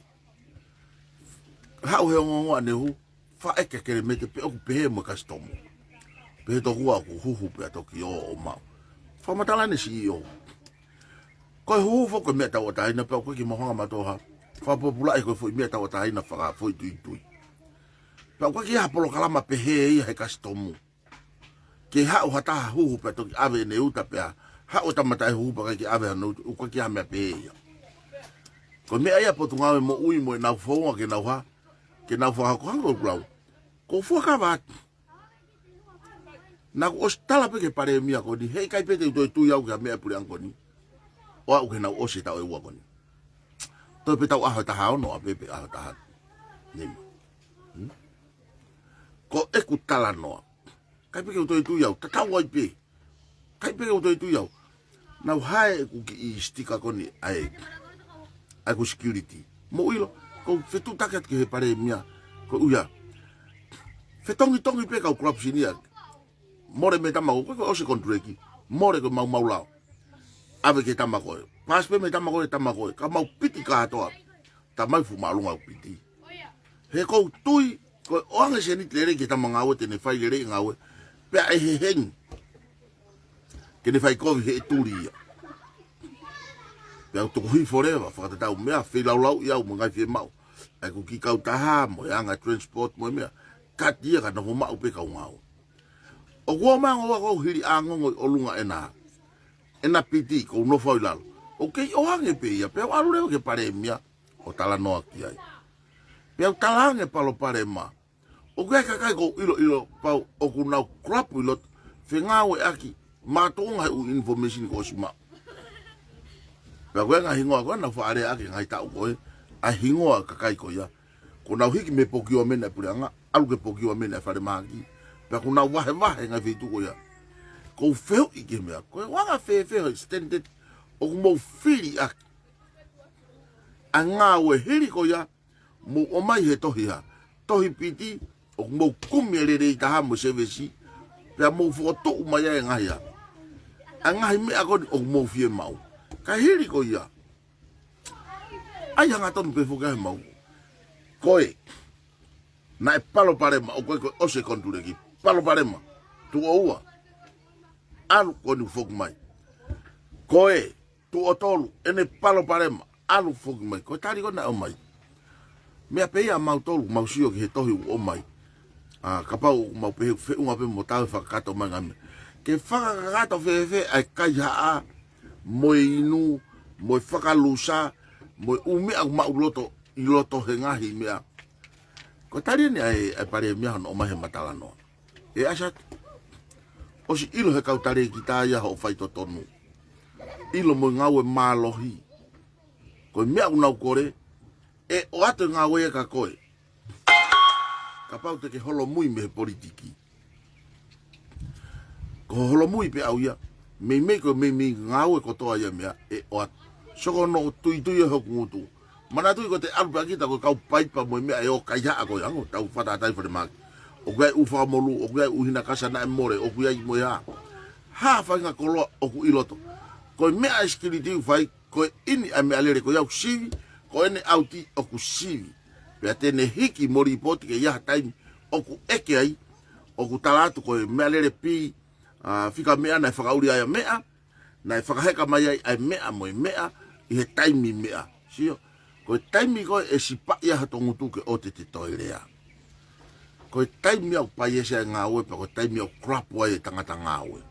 Haʻu he ongoongo ʻa Nehu, faʻeke kelemete pē ʻoku pehē mo e kasitomu. Pehē tokua ʻoku huhu pea toki ō ʻo maʻu. Fakamatala ʻene C E O. Ko e huhu foki ko e meʻa tauʻatāina pea ʻoku ʻikai ke mau hanga mātuʻa ha fakapōpulaʻi ko e foʻi meʻa tauʻatāina fakafoʻituitui. Pea ʻoku ʻikai ke ʻi ai ha polokalama pehē ia he kasitomu. Ke haʻu ha taha huhu pea toki ʻave ʻene uta pea haʻu e tama taʻehuhu pea ʻikai ke ʻave hano uta, ʻoku ʻikai ke ʻi ai ha meʻa pehē ia. Ko e meʻa ia Potungāue Moʻui mo ʻenau founga ke nau hā, ke nau fakahoko hangē ko ʻeku lau. Ko e fuakava atu. Naʻá ku ʻosi tala pē ki he palēmia ko eni, heʻikai pē te u toe tui au ki ha meʻa ʻa e puleʻanga ko eni. ʻO aʻu ki heʻenau ʻosi e taʻu ʻe ua ko eni. Toe pē tau ʻaho ʻe taha ono, ʻa pē pē ʻaho ʻe taha nima. Hmm? Ko ʻeku talanoa. ʻIkai pē ke u toe tui au, tatau ai pē. ʻIkai pē ke u toe tui au. Naʻá ku hae ʻeku kiʻi sitika ko eni ʻa e, ʻa ʻeku security. Mou ʻilo, ko e fetuʻutaki atu ki he palēmia, ko e ʻuhinga. Fetongitongi pē kau corruption ia. Mole mei he tama ko ē, ko e ʻosi e konituleki. Mole ko e maumau lao. ʻAve ki he tama ko ē. Paasi pē mei he tama ko ē, tama ko ē. Ka mau piti kātoa. Tamai fuʻu māʻolunga ʻeku piti. He ʻoku ou tui, ko e ʻoange seniti lelei ki he tama ngāue te ne fai lelei e ngāue. Pea ʻe hehengi. Ke ne fai kovi he ʻe tuli ia. Pea u tuku hifo leva, fakatatau meʻa, feilaulauʻi au mo e ngaahi fiemaʻu ʻa ʻeku kiʻi kautaha, mo e anga transport, mo e meʻa. Kati ia ka nofo maʻu pē kau ngāue. ʻOku ou mango ua kou hili ʻa ngongo ʻi ʻolunga ʻena. ʻEna piti, kou nofo au ʻi lalo. ʻOku kei ʻoange pē ia, pea u ʻalu leva ki he palēmia, ʻo talanoa ki ai. Pea u talaange palopalema. ʻOku ʻi ai e kakai ʻoku ou ʻiloʻilo pau ʻoku nau corrupt ʻi loto, fengāueʻaki, mātuʻunga he ʻū information kuo ʻosi maʻu. Pea ko e ngaahi hingoa ko ē naʻá ku faʻa lea ʻaki he ngaahi taʻu ko ē, ʻa e hingoa e kakai ko ia. Kuo nau hiki mei he procurement ʻa e puleʻanga, ʻalu ki he procurement ʻa e falemahaki. Pea kuo nau vahevahe e ngaahi feituʻu ko ia. ʻOku ou fehuʻi ki he meʻa, ko e anga fēfē hoʻo standard ʻoku mou fili ʻaki ʻa e ngāue hili ko ia, mou ʻomai he tohi hā. Tohi piti, ʻoku mou kumi e lelei taha mo e sevesi, pea mou fokotuʻu mai ai e ngaahi hā. ʻA e ngaahi meʻa ko eni ʻoku mou fiemaʻu. Ka hili ko ia. ʻAi hangatonu pē foki ʻa e mau. Ko ē. Naʻe palopalema, ʻoku ʻikai ko e ʻosi e konituleki. Palopalema. Tuʻo ua. ʻAlu ko eni foki mai. Ko ē. Tuʻo tolu, ʻene palopalema, ʻalu foki mai. Ko e tali ko ē naʻe ʻomai. Meʻa pē ia ʻa mautolu, mau sio ki he tohi ʻoku ʻomai. ʻA, kapau ʻoku mau pehē, feʻunga pē mo tau fakakakato mai ngaahi meʻa. Ke fakakakato fēfē ʻa e kaihaʻa, mo e inu, mo e fakalusa, mo e ʻū meʻa ʻoku maʻu loto, ʻi loto he ngaahi meʻa. Ko e tali eni ʻa e, ʻa e palēmia hono ʻomai he matalanoa. ʻE ʻasi atu. ʻOsi ʻilo he kau talēkita ia hoʻo faitotonu. ʻIlo mo e ngāue mālohi. Ko e meʻa ʻoku nau kole, ʻe ʻoatu e ngāue ia kia koe. Kapau te ke holomui mei he politiki. Ko e holomui pē ʻaʻau ia, meimei ko e meimei ngāue kotoa ia meʻa, ʻe ʻoatu. Soko no tuitui ʻa hoku ngutu. Manatuʻi ko ʻete ʻalu pē ʻa kita ko e kau paipa mo e meʻa ʻe ō kaihaʻa ko e ʻango, tau fakatātā falemahaki. ʻOku ʻi ai e ʻū fakamolū, ʻoku ʻi ai e ʻū hina kasa naʻe mole, ʻoku ʻi ai mo e hā. Hā faʻahinga koloa ʻoku ʻi loto. Ko e meʻa ʻa e security ʻoku fai, ko eni ʻa e meʻalele ko ia ʻoku sivi, ko eni ʻauti ʻoku sivi. Pea te ne hiki mo lipooti ke ʻi ai ha taimi ʻoku ʻeke ai, ʻoku tala atu ko e meʻalele pē, ʻa, fika meʻa naʻe fakaʻuli ai ʻa e meʻa, naʻe fakaheka mai ai ʻa e meʻa mo e meʻa ʻi he taimi meʻa. Sio, ko e taimi ko ē ʻe sipaʻi ai hoto ngutu ke ʻoua te te toe lea. Ko e taimi ʻoku paiese ai e ngāue pea ko e taimi ʻoku corrupt ai e tangata ngāue.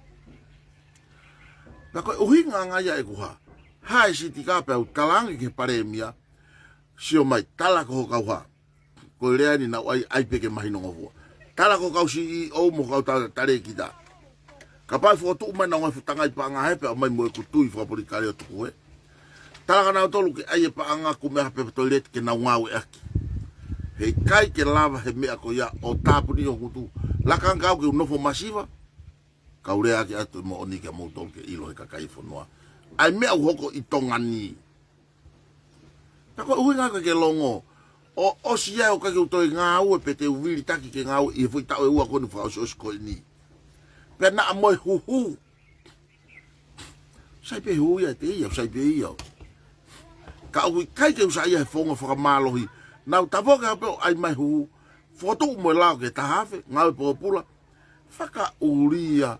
Pea ko e ʻuhinga ange ia ʻeku hā. Hā e sitika pea u talaange ki he palēmia, sio mai, tala ko ho kau hā. Ko e lea eni naʻá ku ʻai, ʻai pē ke mahino ngofua. Tala ko e kau C E O mo e kau ta-, talēkita. Kapau ʻe fokotuʻu mai ʻenau ngaahi fuʻu tangai paʻanga hē pea ʻomai mo ʻeku tui fakapolitikale ʻo tuku hē. Tala kia nautolu ke ʻai e paʻanga, kumi ha pepa toilet ke nau ngāueʻaki. Heʻikai ke lava he meʻa ko ia ʻo tāpuni ho ngutu. Lakanga au ke u nofo masiva. Kau lea ʻaki atu e moʻoni kia moutolu ke ʻilo he kakai e fonua. ʻA e meʻa ʻoku hoko ʻi Tonga ni. Pea ko e ʻuhinga ke ke longo. ʻo ʻosi ia ʻoku ʻikai ke u toe ngāue pe te u vilitaki ke ngāue ʻi he foʻi taʻu ʻe ua ko eni fakaʻosiʻosi ko eni. Pea naʻa mo e huhu. Sai pē huhu ia ʻiate ia, sai pē ia. Ka ʻoku ʻikai ke u saiʻia he founga fakamālohi. Naʻa ku tavoke ha pē ʻo ʻai mai huhu. Fokotuʻu mo e lao ke taha afe, ngāue pōpula. Fakaʻulia.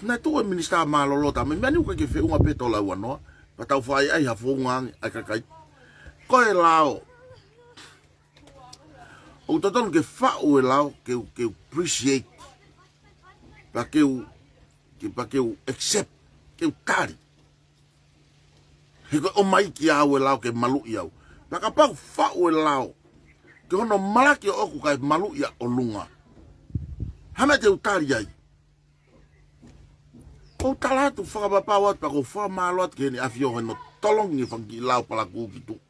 Naʻe tuʻu e minisitā mālōlō taha mai, meʻa ni ʻoku ʻikai ke feʻunga pē tō lauanoa, pea tau fai ai ha founga ange ʻa e kakai. Ko e lao. ʻOku totonu ke faʻu e lao, ke u, ke u appreciate. Pea ke u, ke, pea ke u accept, ke u tali. He ko e ʻomai kiate au e lao ke maluʻi au. Pea kapau faʻu e lao, ke hono malaki ʻoʻoku kae maluʻi ʻa ʻolunga. Hā meʻa te u tali ai? ʻOku ou tala atu fakapapau atu, pea ʻoku ou fakamālō atu ki heʻene ʻAfio hono tolongi e fanga kiʻi lao palakū ki tuʻa.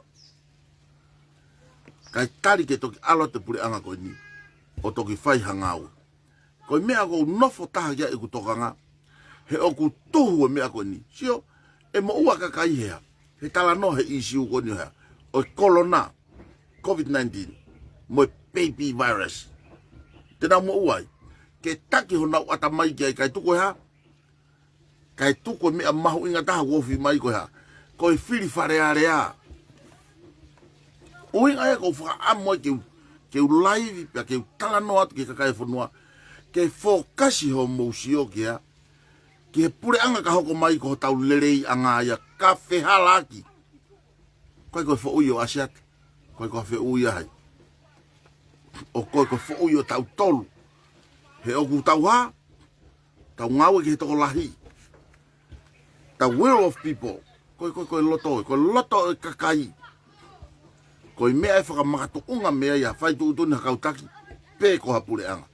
Kae tali ke toki ʻalu atu e puleʻanga ko eni ʻo toki fai ha ngāue. Ko e meʻa ʻoku ou nofo taha ki ai ʻeku tokanga, he ʻoku tuhu e meʻa ko eni. Sio, ʻe moʻua kakai he hā? He talanoa he ʻīsiu ko eni he hā? ʻO e kolona, COVID nineteen, mo e baby virus. Te nau moʻua ai. Ke taki honau ʻatamai ki ai kae tuku e hā? Kae tuku e meʻa mahuʻinga taha ʻoku ofi mai ko e hā? Ko e fili Fale Alea. ʻUhinga ia ʻoku ou fakaʻamu ai ke u, ke u laivi pea ke u talanoa atu ki he kakai e fonua. Ke fokasi hoʻomou sio ki he hā? Ki he puleʻanga ka hoko mai ko hotau leleiʻanga ia ka fehalaaki. Ko e ko e foʻui ʻo ʻAsiate. Ko e ko e foʻui ʻa hai? ʻO ko e ko e foʻui ʻo tautolu. He ʻoku tau hā? Tau ngāue ki he tokolahi. The will of people. Ko e, ko e, ko e loto, ko e loto e kakai. Ko e meʻa ʻe fakamakatuʻunga mei ai ha fai tuʻutuʻuni ha kau taki, pe ko ha puleʻanga.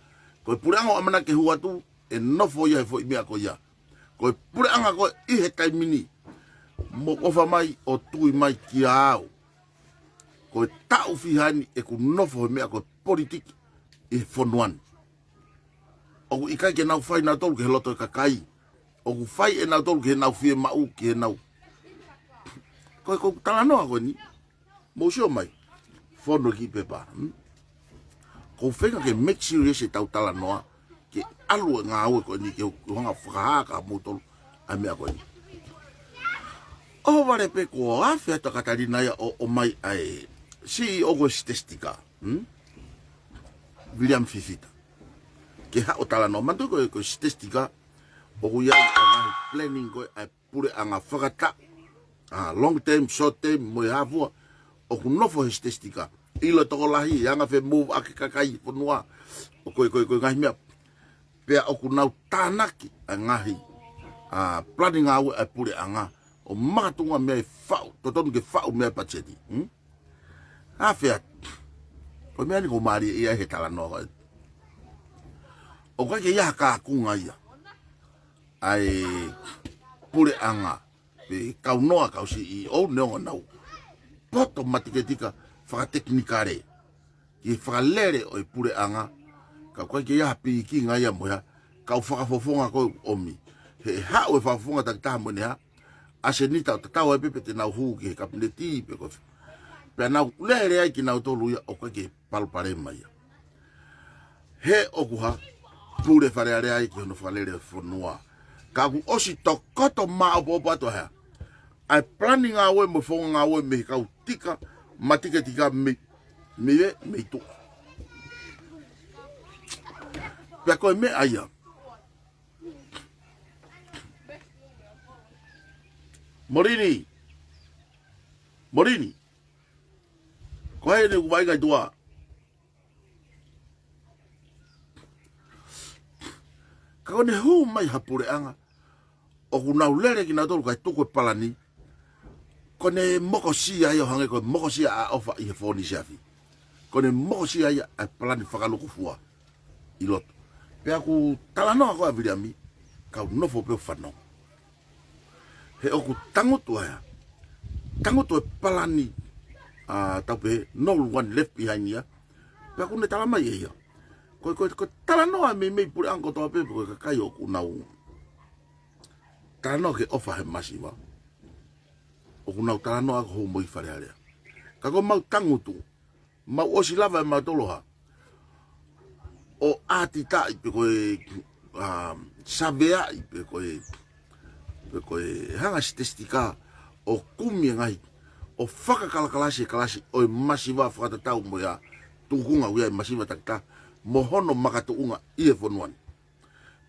Ko e puleʻanga ʻoku ʻamanaki ke hū atu, ʻe nofo ia he foʻi meʻa ko ia. Ko e puleʻanga ko ē ʻi he taimi ni, mou ʻofa mai ʻo tui mai kiate au. Ko e taʻu fiha eni ʻeku nofo he meʻa ko e politiki ʻi he fonua ni. ʻOku ʻikai ke nau fai nautolu ki he loto e kakai. ʻOku fai ʻe nautolu ki heʻenau fiemaʻu, ki heʻenau. Ko e, ko e talanoa ko eni. Mou sio mai. Fonu e kiʻi pepa. Hmm? ʻOku ou feinga ke make serious ʻetau talanoa. Ke ʻalu e ngāue ko eni ke u, ke u hanga fakahā kia moutolu ʻa e meʻa ko eni. ʻOhovale pē kuo afe atu ʻa Katalina ia ʻo, ʻomai ʻa e CEO ko e Statistika. Hmm? Viliami Fifita. Ke haʻu ʻo talanoa. Manatuʻi ko e, ko e Statistika, ʻoku ʻi ai ʻa e ngaahi planning ko ē ʻa e puleʻanga fakataʻu. ʻA, long term, short term, mo e hā fua, ʻoku nofo he Statistika. ʻIlo e tokolahi, ʻe anga fēmove ʻaki e kakai e fonua. ʻO ko e, ko e, ko e ngaahi meʻa. Pea ʻoku nau tānaki ʻa e ngaahi, ʻa, planning ngāue ʻa e puleʻanga. ʻO makatuʻunga mei ai e faʻu, totonu ke faʻu mei ai e patiseti. Hmm? Afe atu. Ko e meʻa ni ʻoku ou mālieʻia ai he talanoa ko ē. ʻOku ʻikai ke ʻi ai ha kakunga ia ʻa e puleʻanga, pe kau noa, kau CEO, neongo ʻenau poto matiketika fakatekinikale ki he fakalele ʻo e puleʻanga, ka ʻoku ʻikai ke ʻi ai ha pikinga ia mo e hā, kau fakafofonga ko ē ʻomi. He ʻe haʻu e fakafofonga takitaha mo ʻene hā, ʻasenita ʻo tatau ai pē pe te nau hū ki he kapineti pe ko e fē. Pea nau lele ai kinautolu ia ʻoku ʻikai ke palopalema ia. He ʻoku hā, pule Fale Alea ia ki hono fakalele e fonua. Ka kuo ʻosi tokoto māʻopoʻopo atu ʻa e hā, ʻa e planning ngāue mo e founga ngāue mei he kau tika, matiketika mei, mei ē, mei tuʻa. Pea ko e meʻa ia. Molini. Molini. Ko hai ʻene ʻoku vaʻinga ʻi tuʻa? Ka ko ʻene hū mai ha puleʻanga, ʻoku nau lele kinautolu kae tuku e palani, ko ʻene mokosia ia ʻo hangē ko e mokosia ʻa ʻofa ʻi he fōnisiafi. Ko ʻene mokosia ia ʻa e palani fakalukufua ʻi loto. Pea ʻoku talanoa ko ē ʻa Viliami, kau nofo pē ʻo fanongo. He ʻoku tangutu ʻa e, tangutu e palani, ʻa, tau pehē, no one left behind ia. Pea ʻoku ne tala mai ʻe ia. Ko e, ko e, ko e talanoa meimei puleʻanga kotoa pē, ko e kakai ʻoku nau talanoa ki he ʻofa he masiva. ʻOku nau talanoa ko hoʻomou Fale Alea. Ka ko ʻemau tangutu, Mau ʻosi lava ʻe mautolu ha ʻo ʻātitaʻi pe ko e, ā, saveaʻi pe ko e, pe ko e hanga sitesitika ʻo kumi e ngaahi, ʻo fakakalakalasi e kalasi ʻo e masiva fakatatau mo ia tukunga ʻoku ʻi ai e masiva takitaha mo hono makatuʻunga ʻi he fonua ni.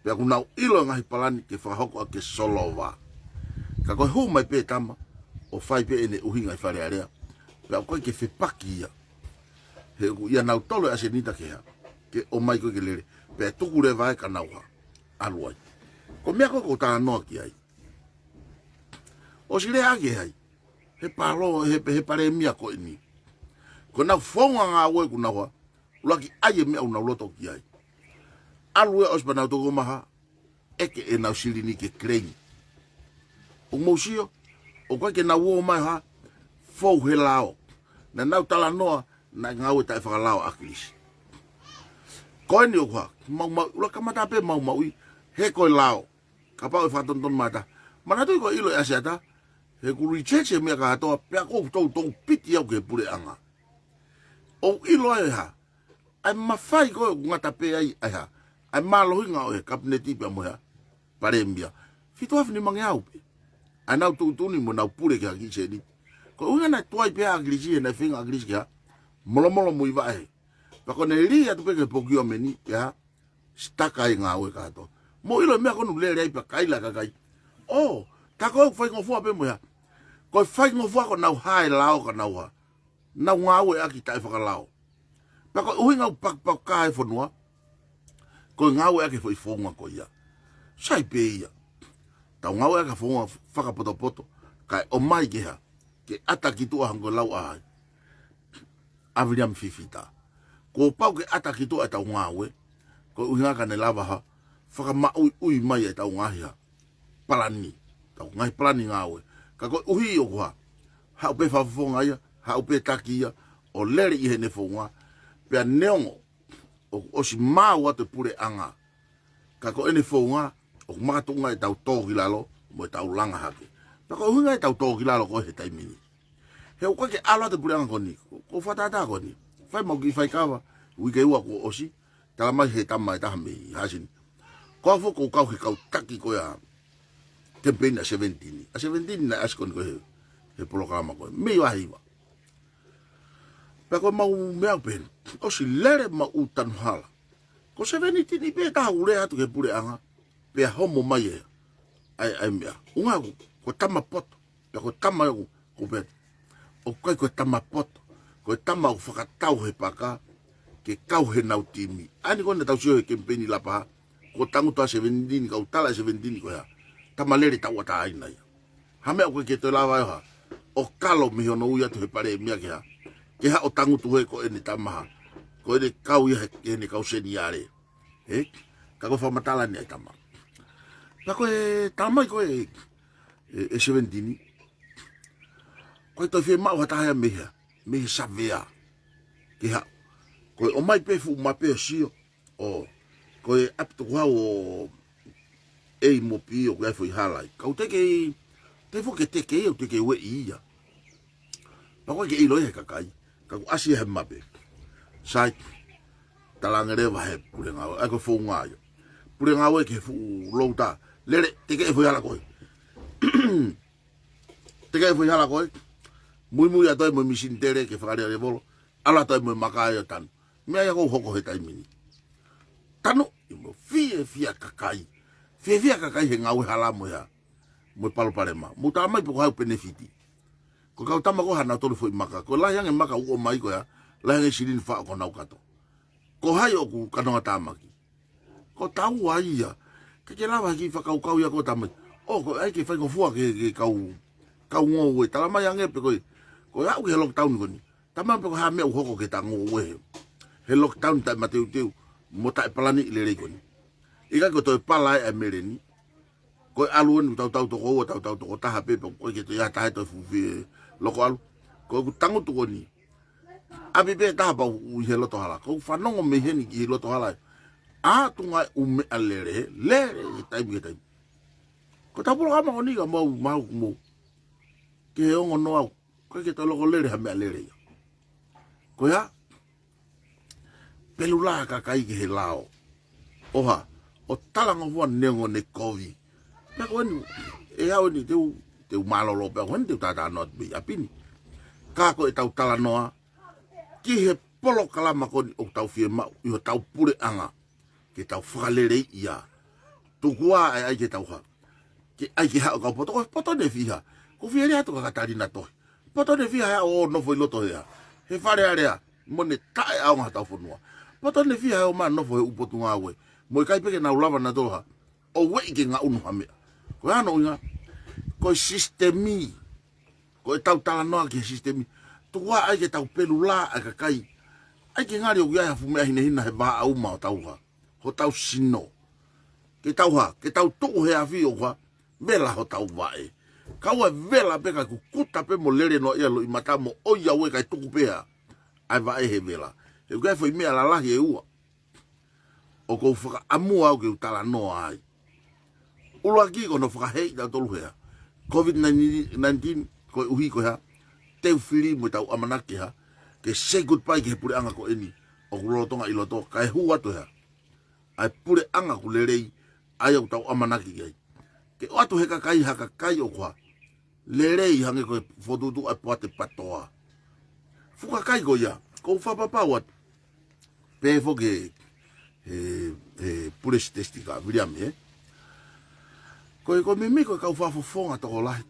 Pea ʻoku nau ʻilo e ngaahi palani ke fakahoko ʻaki e solova. Ka ko e hū mai pē tama ʻo fai pē ʻene ʻuhinga ʻi Fale Alea. Pea ʻoku ʻikai ke fepaki ia. He ʻoku ʻia nautolu e ʻasenita ke hā, ke ʻomai ko ē ke lele. Pea tuku leva ai ka nau hā, ʻalu ai. Ko e meʻa ko ē ʻoku ou talanoa ki ai, ʻosi lea ʻaki ʻe hai? He palo, he, he palēmia ko eni. Ko ʻenau founga ngāue ʻoku nau hā, ʻuluaki ʻai e meʻa ʻoku nau loto ki ai. ʻAlu ia ʻosi pea nau toki ō mai ʻo hā, ʻeke ʻenau silini ke claim. ʻOku mou sio, ʻoku ʻikai ke nau ō mai ʻo hā, fou he lao. Naʻa nau talanoa, naʻe ngāue taʻefakalao ʻa ʻAkilisi. Ko eni ʻoku hā, maumau, ʻuluaki kamata pē maumauʻi, he ko e lao. Kapau ʻe fakatonutonu mai ʻe ha taha. Manatuʻi ko e ʻilo ʻe ʻAsiata, he ʻoku retrench e meʻa kātoa, pea ʻoku toutou piti au ki he puleʻanga. ʻOku ʻilo ai ʻe hā, ʻa e mafai ko ē ʻoku ngata pē ai ʻa e hā, ʻa e mālohinga ʻo e kapineti pea mo e hā, palēmia. Fitu afe nimangeau pē ʻa ʻenau tuʻutuʻuni mo ʻenau pule ki ha kiʻi sēniti. Ko e ʻuhinga naʻe tuai pē ʻa ʻAkilisi, he naʻe feinga ʻa ʻAkilisi ke hā, molomolo muivaʻe. Pea ko ʻene lī atu pē ki he procurement ni, pea hā, sitaka e ngāue kātoa. Mou ʻilo e meʻa ko ʻenau lele ai pea kaila e kakai. ʻŌ, tā ko ē ʻoku faingofua pē mo e hā. Ko e faingofua ko ʻenau hā e lao ka nau hā, nau ngāueʻaki taʻefakalao. Pea ko e ʻuhinga ʻoku pakipaki ai e fonua, ko e ngāueʻaki e foʻi founga ko ia. Sai pē ia. Tau ngāueʻaki e founga fakapotopoto, kae ʻomai ke hā, ke ʻata ki tuʻa hangē ko e lau ʻa hai, ʻa Viliami Fifita. Kuo pau ke ʻata ki tuʻa ʻetau ngāue, ko e ʻuhinga ka ne lava hā, fakamaʻuiʻui mai ʻetau ngaahi hā, palani, ʻetau ngaahi palani ngāue. Ka koeʻuhi ʻoku hā, haʻu pē fakafofonga ia, haʻu pē taki ia, ʻo lele ʻi heʻene founga, pea neongo ʻoku ʻosi maau atu e puleʻanga, ka ko ʻene founga ʻoku makatuʻunga ʻetau tō ki lalo mo ʻetau langa hake. Pea ko e ʻuhinga ʻetau tō ki lalo ko ē he taimi ni, he ʻoku ʻikai ke ʻalu atu e puleʻanga ko eni, ko, ko e fakatātā ko eni. Fai mau kiʻi faikava, uike ua kuo ʻosi, talamai ʻe he tama ʻe taha mei Haʻasini, ko au foki ʻoku ou kau he kau taki ko ia, kemipeini ʻa Sevenitini. ʻA Sevenitini naʻe ʻasi ko eni ko ē he, he polokalama ko ē mei Vaheʻiva. Pea ko ʻemau meʻa pē, ʻosi lele mau tanu hala. Ko Sevenitini pē taha ʻoku lea atu ki he puleʻanga, pea homo mai e, ʻa e, ʻa e meʻa. ʻUhinga ʻoku, ko e tama poto, pea ko e tama ʻoku, ʻoku pehē, ʻoku ʻikai ko e tama poto, ko e tama ʻoku fakatau he paka, ke kau heʻenau timi. ʻA eni ko ē naʻa tau sio he kemipeini Lapaha, ko e tangutu ʻa Sevenitini, kau tala ʻe Sevenitini ko e hā, tama lele tauʻatāina ia. Ha meʻa ʻoku ʻikai ke toe lava ʻo hā, ʻo kalo mei hono ui atu he palēmia ke hā, ke hā ʻo tangutu he ko ʻene tama hā, ko ʻene kau ia he, heʻene kau seniale. Ē? Ka ko e fakamatala eni ʻa e tama. Pea ko e talamai ko ē ʻe, ʻe, ʻe Sevenitini, ʻoku ʻikai toe fiemaʻu ha taha ia mei hē, mei he savea. Ke hā, ko e ʻomai pē fuʻu mape ʻo sio, ʻo, ko e ʻapi tukuhau ʻo A mo B ʻoku ʻi ai e foʻi hala ai. Kau teke, te foki ke teke ia, ʻoku teke ueʻi ia. Pea ʻoku ʻikai ke ʻilo ia ʻe he kakai. Ka kuo ʻasi ia he mape. Sai, talaange leva ʻe he pule ngāue, ʻa ia ko e founga ia. Pule ngāue ki he fuʻu louta. Lele, teke e foʻi hala ko ē. Teke e foʻi hala ko ē. Muimui atu ai mo e mīsini tele ke fakalea levolo. ʻAlu atu ai mo e maka ia ʻo tanu. Meʻa ia ʻoku hoko he taimi ni. Tanu, ʻi mo fiefia kakai. Fiefia kakai he ngāue hala mo e hā, mo e palopalema. Mou talamai pe ko hai ʻoku penefiti. Ko e kau tama ko ē ʻa nautolu e foʻi maka. Ko e lahi ange e maka ʻoku ʻomai ko ia, lahi ange e silini faʻo ko honau kato. Ko hai ʻoku kanongatāmaki? Ko taua ia. ʻIkai ke lava ha kiʻi fakakaukau ia ko e talamai, ʻō, ko e ʻai ke faingofua ki he, ki he kau, kau ngoue. Talamai ange pe ko e, ko e aʻu ki he lockdown ko eni, talamai pe ko e hā e meʻa ʻoku hoko ki heʻeta ngoue he, he lockdown taʻemateuteu mo taʻepalaniʻi lelei ko eni. ʻIkai ko e toe pala ʻa e meleni. Ko e ʻalu eni ʻo tautau toko ua, tautau toko taha pē, pea ʻoku ʻikai ke toe ʻi ai ha taha ʻe toe fuʻu fie loko ʻalu. Ko ʻeku tangutu ko eni, ʻapi pē taha pea u ʻi he loto hala. Ko ʻeku fanongo mei heni ki he loto hala, ʻa e tuʻunga ʻū meʻa lele, lele he taimi ki he taimi. Ko ʻetau polokalama ko eni ka mau, mau, mau, ki he ongo noa, ʻoku ʻikai ke toe loko lele ha meʻa lele ia. Ko e hā, pelu lā kakai ki he lao. ʻOha, ʻo talangofua neongo ʻene kovi. Pea ko eni, ʻe au eni te u, te u mālōlō pea ko eni te u tātānoa atu pē ʻi ʻapi ni. Ka ko ʻetau talanoa, ki he polokalama ko eni ʻoku tau fiemaʻu, ʻi hotau puleʻanga, ke tau fakaleleiʻi ia. Tuku ā ʻa e ʻai ke tau ha. Ke ʻai ke haʻu kau poto, ko e poto ʻe fiha. Ko fia lea atu ka ka tali na tohi. Poto ʻe fiha he ʻoku nofo ʻi loto hea. He Fale Alea, mo ʻene taʻeʻaonga hotau fonua. Poto ʻe fiha he ʻoku ma nofo he ʻū potungāue. Mo ʻikai pē ke nau lava na toha. ʻO ueʻi ke ngaʻunu ha meʻa. Ko e hā hono ʻuhinga, ko e sisitemi. Ko ʻetau talanoa ki he sisitemi. Tuku ā ʻai ke tau pelu lā ʻa e kakai. ʻAi ke ngali ʻoku ʻi ai ha fuʻu meʻa hinehina he vaʻa uma ʻo tau ha. Hotau sino. Ke tau ha, ke tau tuʻu he afi ʻo ha. Vela hotau vaʻe. Kaua vela pē ka kukuta pē mo lele noa ia loʻimata mo ʻoiauē kae tuku pē ā. ʻA e vaʻe he vela. He ʻoku ʻi ai foʻi meʻa lalahi ʻe ua. ʻOku ou fakaʻamua au ke u talanoa ai. ʻUluaki ko hono fakahei tautolu hea. COVID nineteen, koeʻuhi ko e hā. Te u fili mo ʻetau ʻamanaki hā. Ke say goodbye ki he puleʻanga ko eni. ʻOku lolotonga ʻi loto, kae hū atu hea. ʻA e puleʻanga ʻoku lelei, ʻa ia ʻoku tau ʻamanaki ki ai. Ke ʻoatu he kakai, ha kakai ʻoku hā. Lelei hangē ko e fokotuʻutuʻu ʻa e poate patoa. Fuʻu kakai ko ia, ko u fakapapau atu. Pehē foki he, he, he pule sitesitika, Viliami, ē. Ko e, ko e meimei ko e kau fakafofonga tokolahi.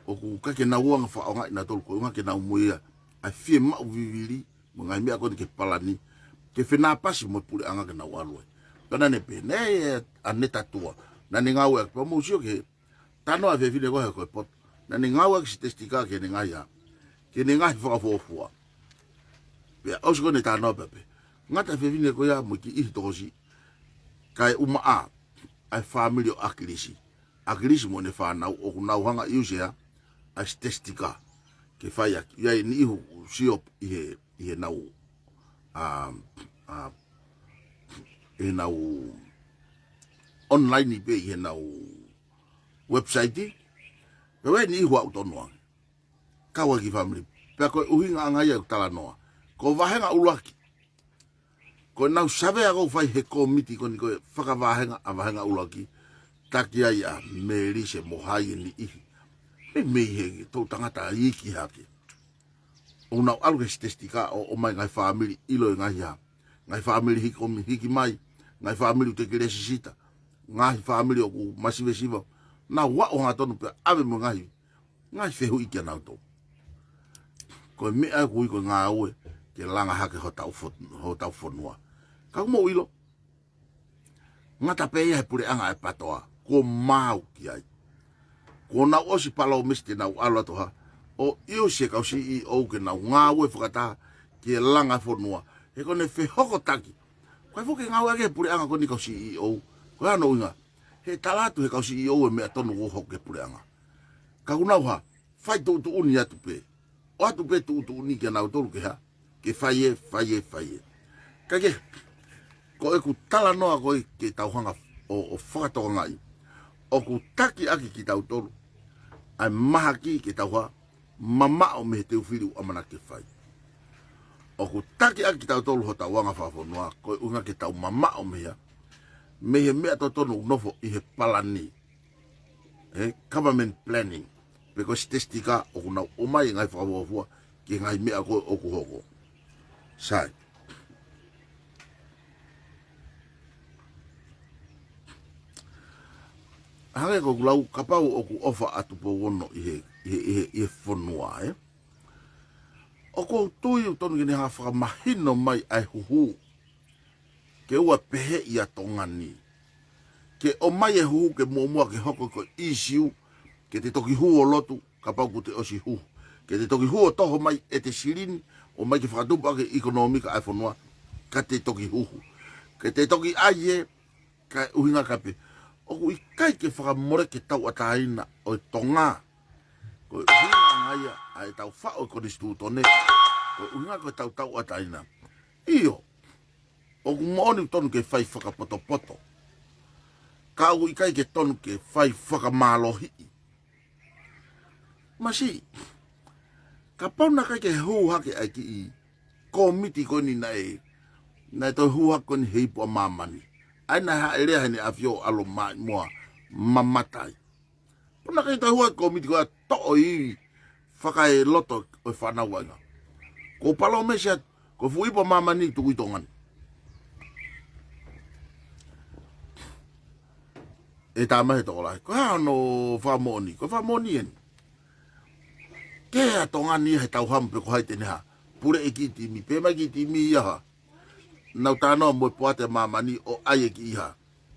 ʻOku ʻikai ke nau anga fakaʻaongaʻi nautolu, ko e ʻuhinga ke nau muia. ʻA e fiemaʻu vivili, mo e ngaahi meʻa ko eni ke palani, ke fenāpasi mo e puleʻanga ke nau ʻalu ai. Ka naʻa ne pehē, naʻe ʻi ai ʻa Netatua, naʻa ne ngāueʻaki pea mou sio ki he, talanoa ʻa e fefine ko ē ko e poto. Naʻa ne ngāueʻaki sitesitika ki heʻene ngaahi ā, ki heʻene ngaahi fakafuofua. Pea ʻosi ko ē ʻene talanoa pea pehē. Ngata ʻa e fefine ko ia mo e kiʻi tokosiʻi. Kae ʻumaʻā, ʻa e fāmili ʻo ʻAkilisi. ʻAkilisi mo ʻene fānau ʻoku nau hanga ʻo ʻiusi ʻa e sitesitika. Ke fai ʻaki. ʻI ai e niʻihi ʻoku sio ʻi he, ʻi heʻenau, ʻa, ʻa, ʻi heʻenau online pē ʻi heʻenau website. Pea ʻi ai e niʻihi ʻoku tonu ange. Kau ai ki fāmili. Pea ko e ʻuhinga ʻanga ia ʻeku talanoa. Ko e vāhenga ʻuluaki. Ko ʻenau savea ʻoku fai he kōmiti ko eni ko e fakavāhenga ʻa e vāhenga ʻuluaki. Taki ai ʻa Melise mo hai e niʻihi. Meimei he toʻutangata iiki hake. ʻOku nau ʻalu ki he sitesitika ʻo, ʻomai ngaahi fāmili ʻilo e ngaahi ā. Ngaahi fāmili hiki komi, hiki mai. Ngaahi fāmili ʻoku teʻeki lēsisita. Ngaahi fāmili ʻoku masivesiva. Nau ʻalu hangatonu pea ʻave mo e ngaahi ngaahi fehuʻi kia nautolu. Ko e meʻa ʻoku ui ko e ngāue ke langa hake hotau fo-, hotau fonua. Ka ʻoku mou ʻilo, ngata pē ia he puleʻanga ʻa e patoa, kuo mau ki ai. Kuo nau ʻosi palōmesi te nau ʻalu atu hā, ʻo ʻiusi e kau CEO ke nau ngāue fakataha ke langa fonua. He ko ʻene fehokotaki. Ko e foki ngāue ʻaki he puleʻanga ko eni kau CEO. Ko e hā hono ʻuhinga. He tala atu he kau CEO e meʻa tonu ʻoku hoko ki he puleʻanga. Ka ʻoku nau hā, fai tuʻutuʻuni atu pē. ʻOatu pē tuʻutuʻuni kia nautolu ke hā, ke fai ē, fai ē, fai ē. Ka ke, ko ʻeku talanoa ko ē ke tau hanga ʻo, ʻo fakatokangaʻi. ʻOku taki ʻaki kitautolu. ʻA e mahaki ke tau hā, mamaʻo mei he teufili ʻoku ʻamanaki ke fai. ʻOku taki ʻaki kitautolu hotau anga fakafonua, ko e ʻuhinga ke tau mamaʻo mei ai. Mei he meʻa totonu ʻoku nofo ʻi he palani. ʻE, government planning. Pe ko e sitesitika ʻoku nau ʻomai e ngaahi fakafuofua, ki he ngaahi meʻa ko ē ʻoku hoko. Sai. Hangē ko ʻeku lau kapau ʻoku ʻofa ʻa Tupou Ono ʻi he, ʻi he, ʻi he, ʻi he fonua, ē. ʻOku ou tui ʻoku tonu ke ne hanga fakamahino mai ʻa e huhu. Ke ʻoua pehē ʻia Tonga ni. Ke ʻomai e huhu ke muʻomuʻa ke hoko ko e ʻīsiu, ke te toki hū ʻo lotu, kapau kuo te ʻosi huhu. Ke te toki hū ʻo toho mai ʻete silini, ʻomai ke fakatupu ʻaki e ʻekonōmika ʻa e fonua, ka te toki huhu. Ke te toki ʻai ē, kae ʻuhinga kape. ʻOku ʻikai ke fakamoleki e tauʻatāina ʻo e Tonga. Ko e ʻuhinga ʻanga ia ʻa ʻetau faʻo e konisitūtone. Ko e ʻuhinga ko ʻetau tauʻatāina. ʻIo, ʻoku moʻoni ʻoku tonu ke fai fakapotopoto. Ka ʻoku ʻikai ke tonu ke fai fakamālohiʻi. Masiʻi, kapau naʻe ʻikai ke hū hake ʻa e kiʻi kōmiti ko eni naʻe Naʻe toe hū hake ko eni he ipu ʻa māmani. ʻA ia naʻe haʻele ai ʻEne ʻAfio ʻo ʻalu mai muʻa ʻo mamata ai. Pea naʻe ʻikai toe hū hake e kōmiti ko ia ʻo toʻo e ivi fakaeloto ʻo e fānau vaʻinga. Ko e palōmesi atu, ko e fuʻu ipu ʻa māmani ʻoku tuku ʻi Tonga ni. ʻE talamai ʻe he tokolahi, ko e hā hono fakamoʻoni? Ko e fakamoʻoni eni. Ke ʻa Tonga ni ʻi heʻetau hamu pe ko hai te ne hā, puleʻi e kiʻi timi, pehē mai e kiʻi timi ia ha. Nau talanoa mo e poate ʻa māmani ʻo ʻai e kiʻi hā,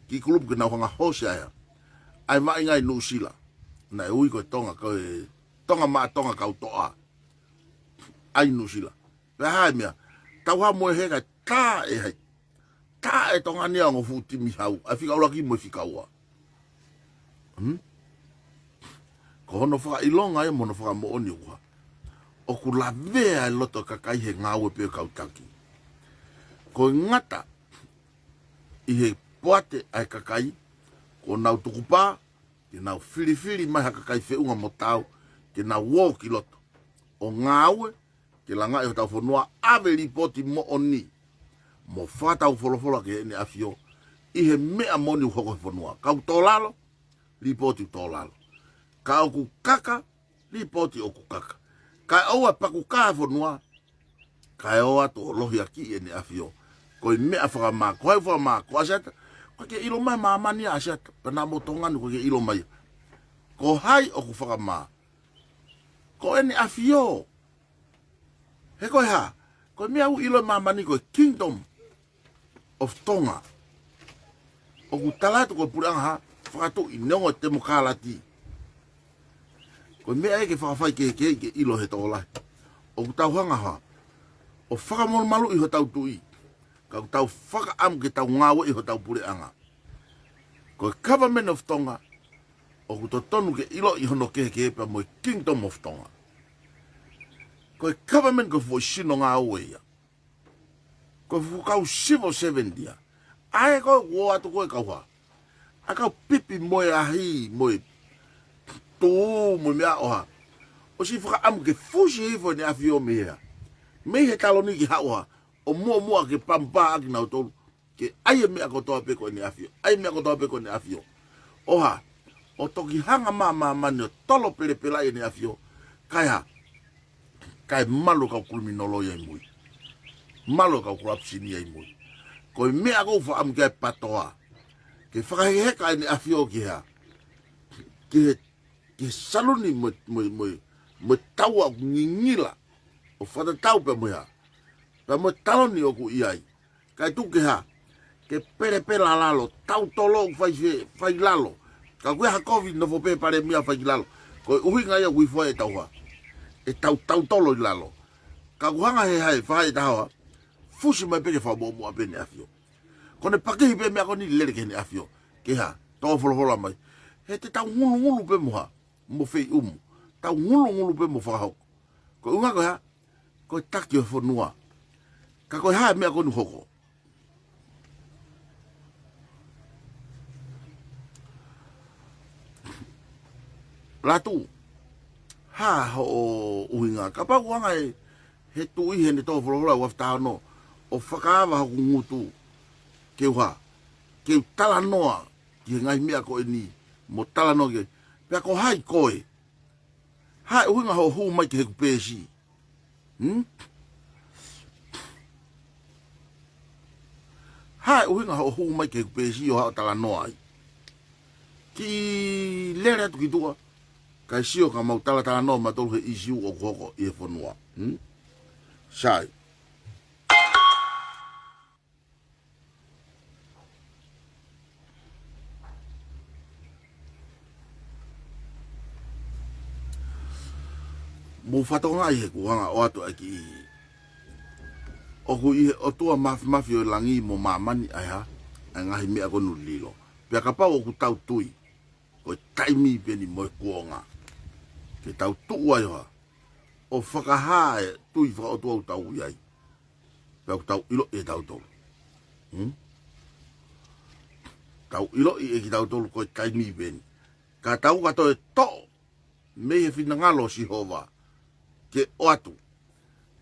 kiʻi kulupu ke nau hanga ʻo hōsi ai ha. ʻAi mai ngai Nuʻusila. Naʻe ui ko e Tonga, ko e Tonga maʻa Tonga kau toʻa. ʻAi Nuʻusila. Pea hā e meʻa? Tau hamu e heka tā ʻe hai. Tā ʻe Tonga ni ʻa e ongo fuʻu timi hau, ʻa e fika ʻuluaki mo e fika ua. Hmm? Ko hono fakaʻilonga ia mo hono fakamoʻoni ʻoku hā, ʻoku lavea e loto ʻo e kakai he ngāue pē ʻa e kau taki. Ko e ngata ʻi he poate ʻa e kakai, ko ʻenau tukupā ke nau filifili mai ha kakai feʻunga mo taau, ke nau ō ki loto ʻo ngāue ke langaʻi hotau fonua, ʻave lipooti moʻoni mo fakataufolofola ki Heʻene ʻAfio ʻi he meʻa moʻoni ʻoku hoko he fonua. Kau tō lalo, lipooti ʻoku tō lalo. Ka ʻoku kaka, lipooti ʻoku kaka. Kae ʻoua ʻe pakukā e fonua, kae ō atu ʻo lohiakiʻi ʻEne ʻAfio. Ko e meʻa fakamā, ko hai ʻoku fakamā? Ko ʻAsiata? ʻOku ʻikai ke ʻilo mai ʻe māmani ʻa ʻAsiata, pea naʻa mo Tonga ni ʻoku ʻikai ke ʻilo mai ia. Ko hai ʻoku fakamā? Ko ʻEne ʻAfio. He ko e hā? Ko e meʻa ʻoku ʻilo ʻe māmani ko e Kingdom of Tonga, ʻoku tala atu ko e puleʻanga hā? Fakatuʻi, neongo e temokalati. Ko e meʻa ia ke fakafaikehekeheʻi ke ʻilo ʻe he tokolahi. ʻOku tau hanga hā? ʻO fakamalumaluʻi hotau tuʻi. Ka ʻoku tau fakaʻamu ke tau ngāueʻi hotau puleʻanga. Ko e Government of Tonga, ʻoku totonu ke ʻiloʻi hono kehekehe pea mo e Kingdom of Tonga. Ko e government ko e foʻi sino ngāue ia. Ko e fuʻu kau civil servant ia. ʻA ē ko ē ʻoku ō atu ko ē kau hā, ʻa e kau pipi mo e ahi, mo e tū, mo e meʻa ʻo hā, ʻosi fakaʻamu ke fusi hifo ʻEne ʻAfio mei hā? Mei he taloni ke haʻu hā, ʻo muʻomuʻa ke pampa ʻaki kinautolu, ke ʻai e meʻa kotoa pē ko ʻEne ʻAfio, ʻai e meʻa kotoa pē ko ʻEne ʻAfio. ʻO hā? ʻO toki hanga mai ʻa māmani ʻo tolo pelepelaʻi ʻEne ʻAfio, kae hā? Kae malu e kau kuliminoloi ai mui. Malu e kau corruption ai mui. Ko e meʻa ʻoku ou fakaʻamu ki ai, PATOA, ke fakahekeheka ʻEne ʻAfio ki he hā? Ki he, ki he saluni mo, mo, mo, mo e taua ʻoku ngingila ʻo fakatatau pea mo e hā? Pea mo e taloni ʻoku ʻi ai. Kae tuku ke hā? Ke pelepela lalo, tautolo ʻoku fai fē, fai lalo. Ka ʻoku ʻi ai ha kovi, nofo pē palēmia fai ki lalo. Ko e ʻuhinga ia ʻoku ʻi fē ʻetau hā? ʻEtau tautolo ʻi lalo. Ka ʻoku hanga ʻe he hā, fai ʻe taha hā? Fusi mai pē ke fakamuʻomuʻa pē ʻEne ʻAfio. Ko ʻene pakihi pē meʻa ko eni, lele ki Heʻene ʻAfio. Ke hā? Tō folofola mai. He te tau ngulungulu pē mo hā? Mo feiʻumu. Tau ngulungulu pē mo fakahoko. Ko e ʻuhinga ko e hā? Ko e taki ʻo e fonua. Ka ko e hā e meʻa ko eni ʻoku hoko? Latu, hā hoʻo ʻuhinga? Kapau ʻoku hanga ʻe he Tuʻi heʻene tō folofola ʻi he uafu taha ono ʻo fakaava hoku ngutu ke u hā? Ke u talanoa ki he ngaahi meʻa ko eni, mo talanoa ki ai. Pea ko hai koe? Hā e ʻuhinga hoʻo hū mai ki heʻeku peesi? Hmm? Hā e ʻuhinga hoʻo hū mai ki heʻeku peesi ʻo haʻu ʻo talanoa ai? Kiʻi lele atu ki tuʻa, kae sio ka mau talatalanoa mautolu he ʻīsiu ʻoku hoko ʻi he fonua. Hmm? Sai. Mou fakatokangaʻi he ʻoku hanga ʻo ʻoatu ʻa e kiʻi, ʻoku ʻi he ʻOtua Māfimafi ʻo e langi mo māmani ʻa e hā? ʻA e ngaahi meʻa ko eni ʻoku lilo. Pea kapau ʻoku tau tui, ko e taimi pē eni mo e kuonga ke tau tuʻu ai ʻo hā? ʻO fakahā e tui fakaʻotua ʻoku tau ʻi ai. Pea ʻoku tau ʻiloʻi ʻe tautolu. Hmm? Tau ʻiloʻi ʻe kitautolu ko e taimi pē eni. Ka tau ka toe toʻo mei he finangalo ʻo Sihova ke ʻoatu.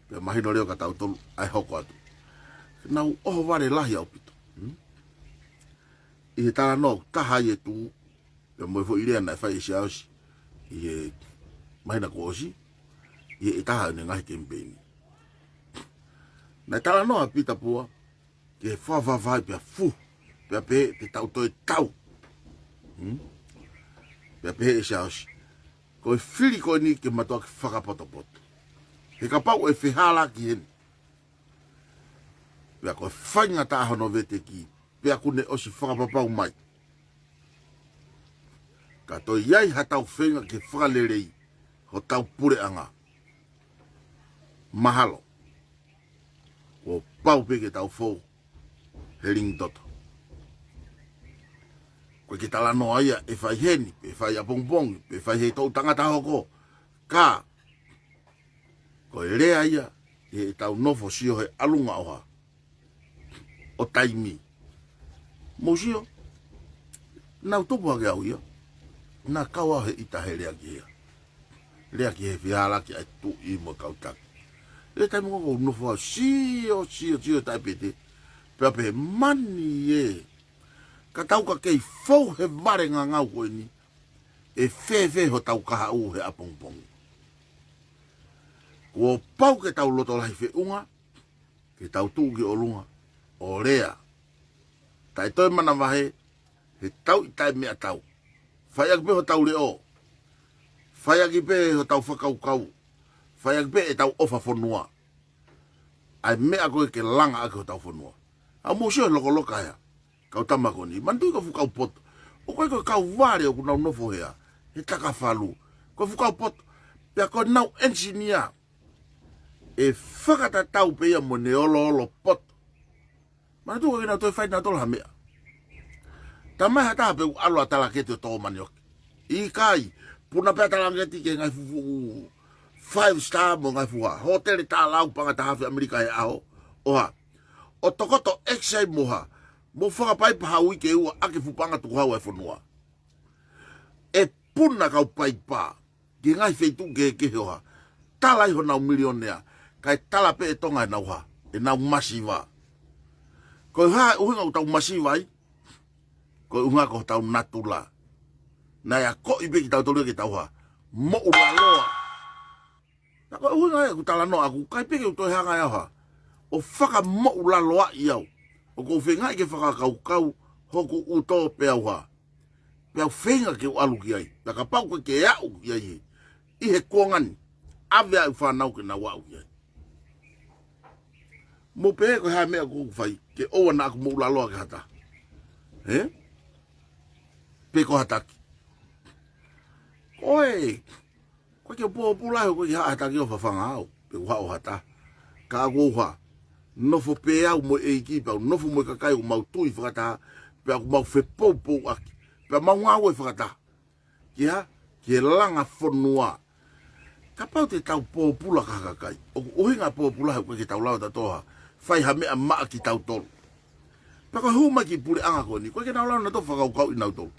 Pea mahino leva kia tautolu ʻa e hoko atu. Naʻa nau ʻohovale lahi ʻaupito. Hmm? ʻI he talanoa ʻoku taha ʻi he tuʻu, pea mo e foʻi lea naʻe fai ʻe Siaosi ʻi he māhina kuo ʻosi, ʻi he taha ʻene ngaahi kemipeini. Naʻe talanoa Pita Pua ki he fafafai pea fuhu, pea pehē te tau toe tau. Hmm? Pea pehē ʻe Siaosi, ko e fili ko eni ke mātuʻaki fakapotopoto. He kapau ʻe fehālaaki heni, pea ko e faingataʻa hono veteki, pea kuo ne ʻosi fakapapau mai, ka toe ʻi ai haʻatau feinga ke fakaleleiʻi hotau puleʻanga, mahalo kuo pau pē ke tau fou he lingi toto. Ko e kiʻi talanoa ia ʻe fai heni, pe fai ʻapongipongi, pe fai he toʻu tangata hoko, ka ko e lea ia ʻi heʻetau nofo sio he ʻalunga ʻoha ʻo taimi. Mou sio, naʻa ku tupu hake au ia, naʻa ku kau au he ʻita he lea ki hea. Lea ki he fehālaaki ʻa e tuʻi mo e kau taki. ʻI he taimi ko ē ʻoku ou nofo au sio, sio, sio taʻepete, pea pehē, mani ē, ka tau ka kei fou he vale ngangau ko eni, ʻe fēfē hotau kahaʻu he ʻapongipongi? Kuo pau ke tau loto lahi feʻunga, ke tau tuʻu ki ʻolunga ʻo lea. Taʻe toe manavahē, he tau ʻi taʻe meʻatau. Fai ʻaki pē hotau leʻo. Fai ʻaki pē hotau fakakaukau. Fai ʻaki pē ʻetau ʻofa fonua. ʻA e meʻa ko ē ke langa ʻaki hotau fonua. ʻA, mou sio he lokoloka ʻa e kau tama ko eni. Manatuʻi ko e fuʻu kau poto. ʻOku ʻikai ko e kau vale ʻoku nau nofo hea, he takafalu. Ko e fuʻu kau poto. Pea ko ʻenau engineer, ʻe fakatatau pē ia mo ʻene oloolo poto. Manatuʻi ʻoku ʻikai ke nau toe fai nautolu ha meʻa. Talamai ha taha pē ʻoku ʻalu ʻa Talaketi ʻo tō manioki. ʻIkai, puna pē ʻa Talaketi ki he ngaahi fuʻu, fuʻu five star mo e ngaahi fuʻu hā, hōtele tālau paʻanga taha afe ʻAmelika he ʻaho, ʻo hā, ʻo tokoto ʻekisaiti mo hā, mo fakapaipa ha uike ʻe ua ʻaki e fuʻu paʻanga tukuhau ʻa e fonua. ʻE puna kau paipa ki he ngaahi feituʻu kehekehe ʻo hā, tala ai honau milionea, kae tala pē ʻe Tonga ʻenau hā, ʻenau masiva. Ko e hā e ʻuhinga ʻoku tau masiva ai? Ko e ʻuhinga ko hotau natula. Naʻe akoʻi pē kitautolu ia ke tau hā, moʻulaloa. Naʻa ko e ʻuhinga ia ʻeku talanoa ʻaku, ʻikai pē ke u toe hanga ʻe au hā, ʻo fakamoʻulaloaʻi au. ʻOku ou feingaʻi ke fakakaukau hoku ʻuto pea u hā, pea u feinga ke u ʻalu ki ai. Pea kapau ʻoku ʻikai ke aʻu ki ai he, ʻi he kuonga ni, ʻave ʻa e fānau ke nau aʻu ki ai. Mou pehē ko e hā e meʻa ʻoku ou fai, ke ʻoua naʻa ku moʻulaloa ki ha taha? Hē? Pe ko ha taki? Ko e, ʻoku ʻikai ke u pōpula he ʻoku ʻikai ke haʻu ha taki ʻo fafanga au, pe ʻoku haʻu ha taha. Ka ʻoku ou hā, nofo pē au mo e ʻEiki, pea u nofo mo e kakai ʻoku mau tui fakataha, pea ʻoku mau fepoupouaki, pea mau ngāue fakataha. Ki hā? Ki he langa fonua. Kapau te tau pōpula ki ha kakai, ʻoku ʻuhinga pōpula he ʻoku ʻikai ke tau lava tautolu ʻo hā, fai ha meʻa maʻa kitautolu. Pea ko e hū mai ki he puleʻanga ko eni, ʻoku ʻikai ke nau lava nautolu ʻo fakakaukauʻi nautolu.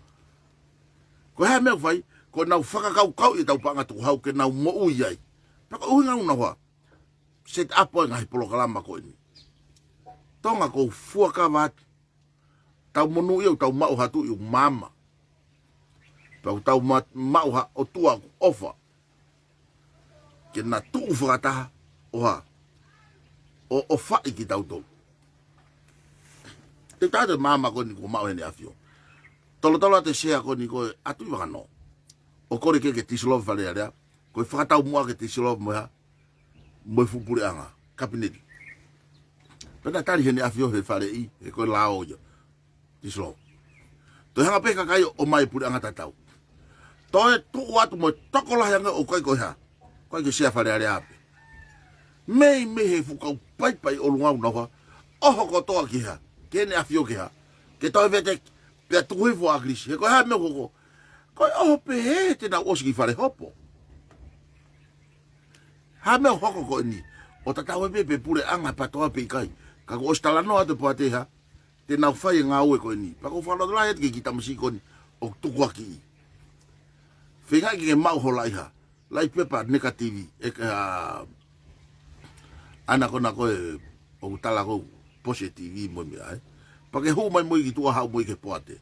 Ko e hā e meʻa ʻoku fai? Ko ʻenau fakakaukauʻi ʻetau paʻanga tukuhau ke nau moʻui ai. Pea ko e ʻuhinga ʻoku nau hā, set up ʻa e ngaahi polokalama ko eni. Tonga, ʻoku ou fuakava atu. Tau monūʻia ʻoku tau maʻu ha tuʻi ʻoku maama. Pea ʻoku tau ma-, maʻu ha ʻOtua ʻoku ʻofa, ke na tuʻu fakataha ʻo hā, ʻo, ʻo ʻofaʻi kitautolu. Te u tala atu e maama ko eni kuo maʻu heni ʻAfio. Tolotolo atu e sea ko eni ko e ʻatu ʻi Vakanō, ʻo kole ke ke Tisilova Fale Alea. Ko e fakataumuʻa ke Tisilova mo e hā, mo e fuʻu puleʻanga, kapineti. Pea naʻe tali heni ʻAfio he faleʻi, he ko e lao ia. Tisilova. Toe hanga pē kakai ʻo ʻomai e puleʻanga tatau. Toe tuʻu atu mo e tokolahi ange ʻoku ʻikai ko e hā, ʻikai ko e sea Fale Alea pē. Meimei he fuʻu kau paipa ʻi ʻolunga ʻoku nau hā, ʻoho kotoa ki hā, ki heʻene ʻAfio ki hā, ke toe veteki, pea tuku hifo ʻa ʻAkilisi. He ko e hā e meʻa ʻoku hoko? Ko e ʻoho pē he te nau ʻosi ki fale hopo. Hā e meʻa ʻoku hoko ko eni? ʻO tatau ai pē pe puleʻanga PATOA pe ʻikai. Ka kuo ʻosi talanoa atu e poate hā, te nau fai e ngāue ko eni. Pea ʻoku ou fakalotolahi atu ki he kiʻi tamasiʻi ko eni ʻoku tukuakiʻi. Feingaʻi ke ke maʻu ho laʻi hā, laʻi pepa negative, ʻe ka, ʻa ena ko ena ko ē ʻoku tala ʻoku posi e T V mo e meʻa, ē. Pea ke hū mai mo ia ki tuʻa, haʻu mo ia ki he poate.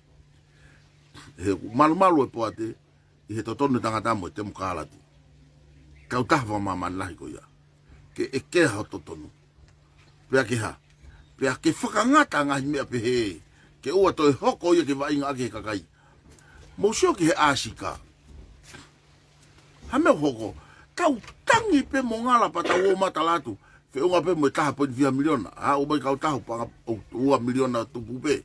He ʻoku malumalu e poate ʻi he totonu e tangata mo e temokalati. Kautaha fakamāmani lahi ko ia. Ke ʻekea ho totonu. Pea ke hā? Pea ke fakangata ngaahi meʻa pehē. Ke ʻoua toe hoko ia ke vaʻinga ʻaki he kakai. Mou sio ki he ʻāsika. Ha meʻa ʻoku hoko. Tau tangi pē mo ngala pea tau ō matala atu. Feʻunga pē mo e taha poini fiha miliona. ʻA, ʻomai kautaha paʻanga ʻo ua miliona tupu pē.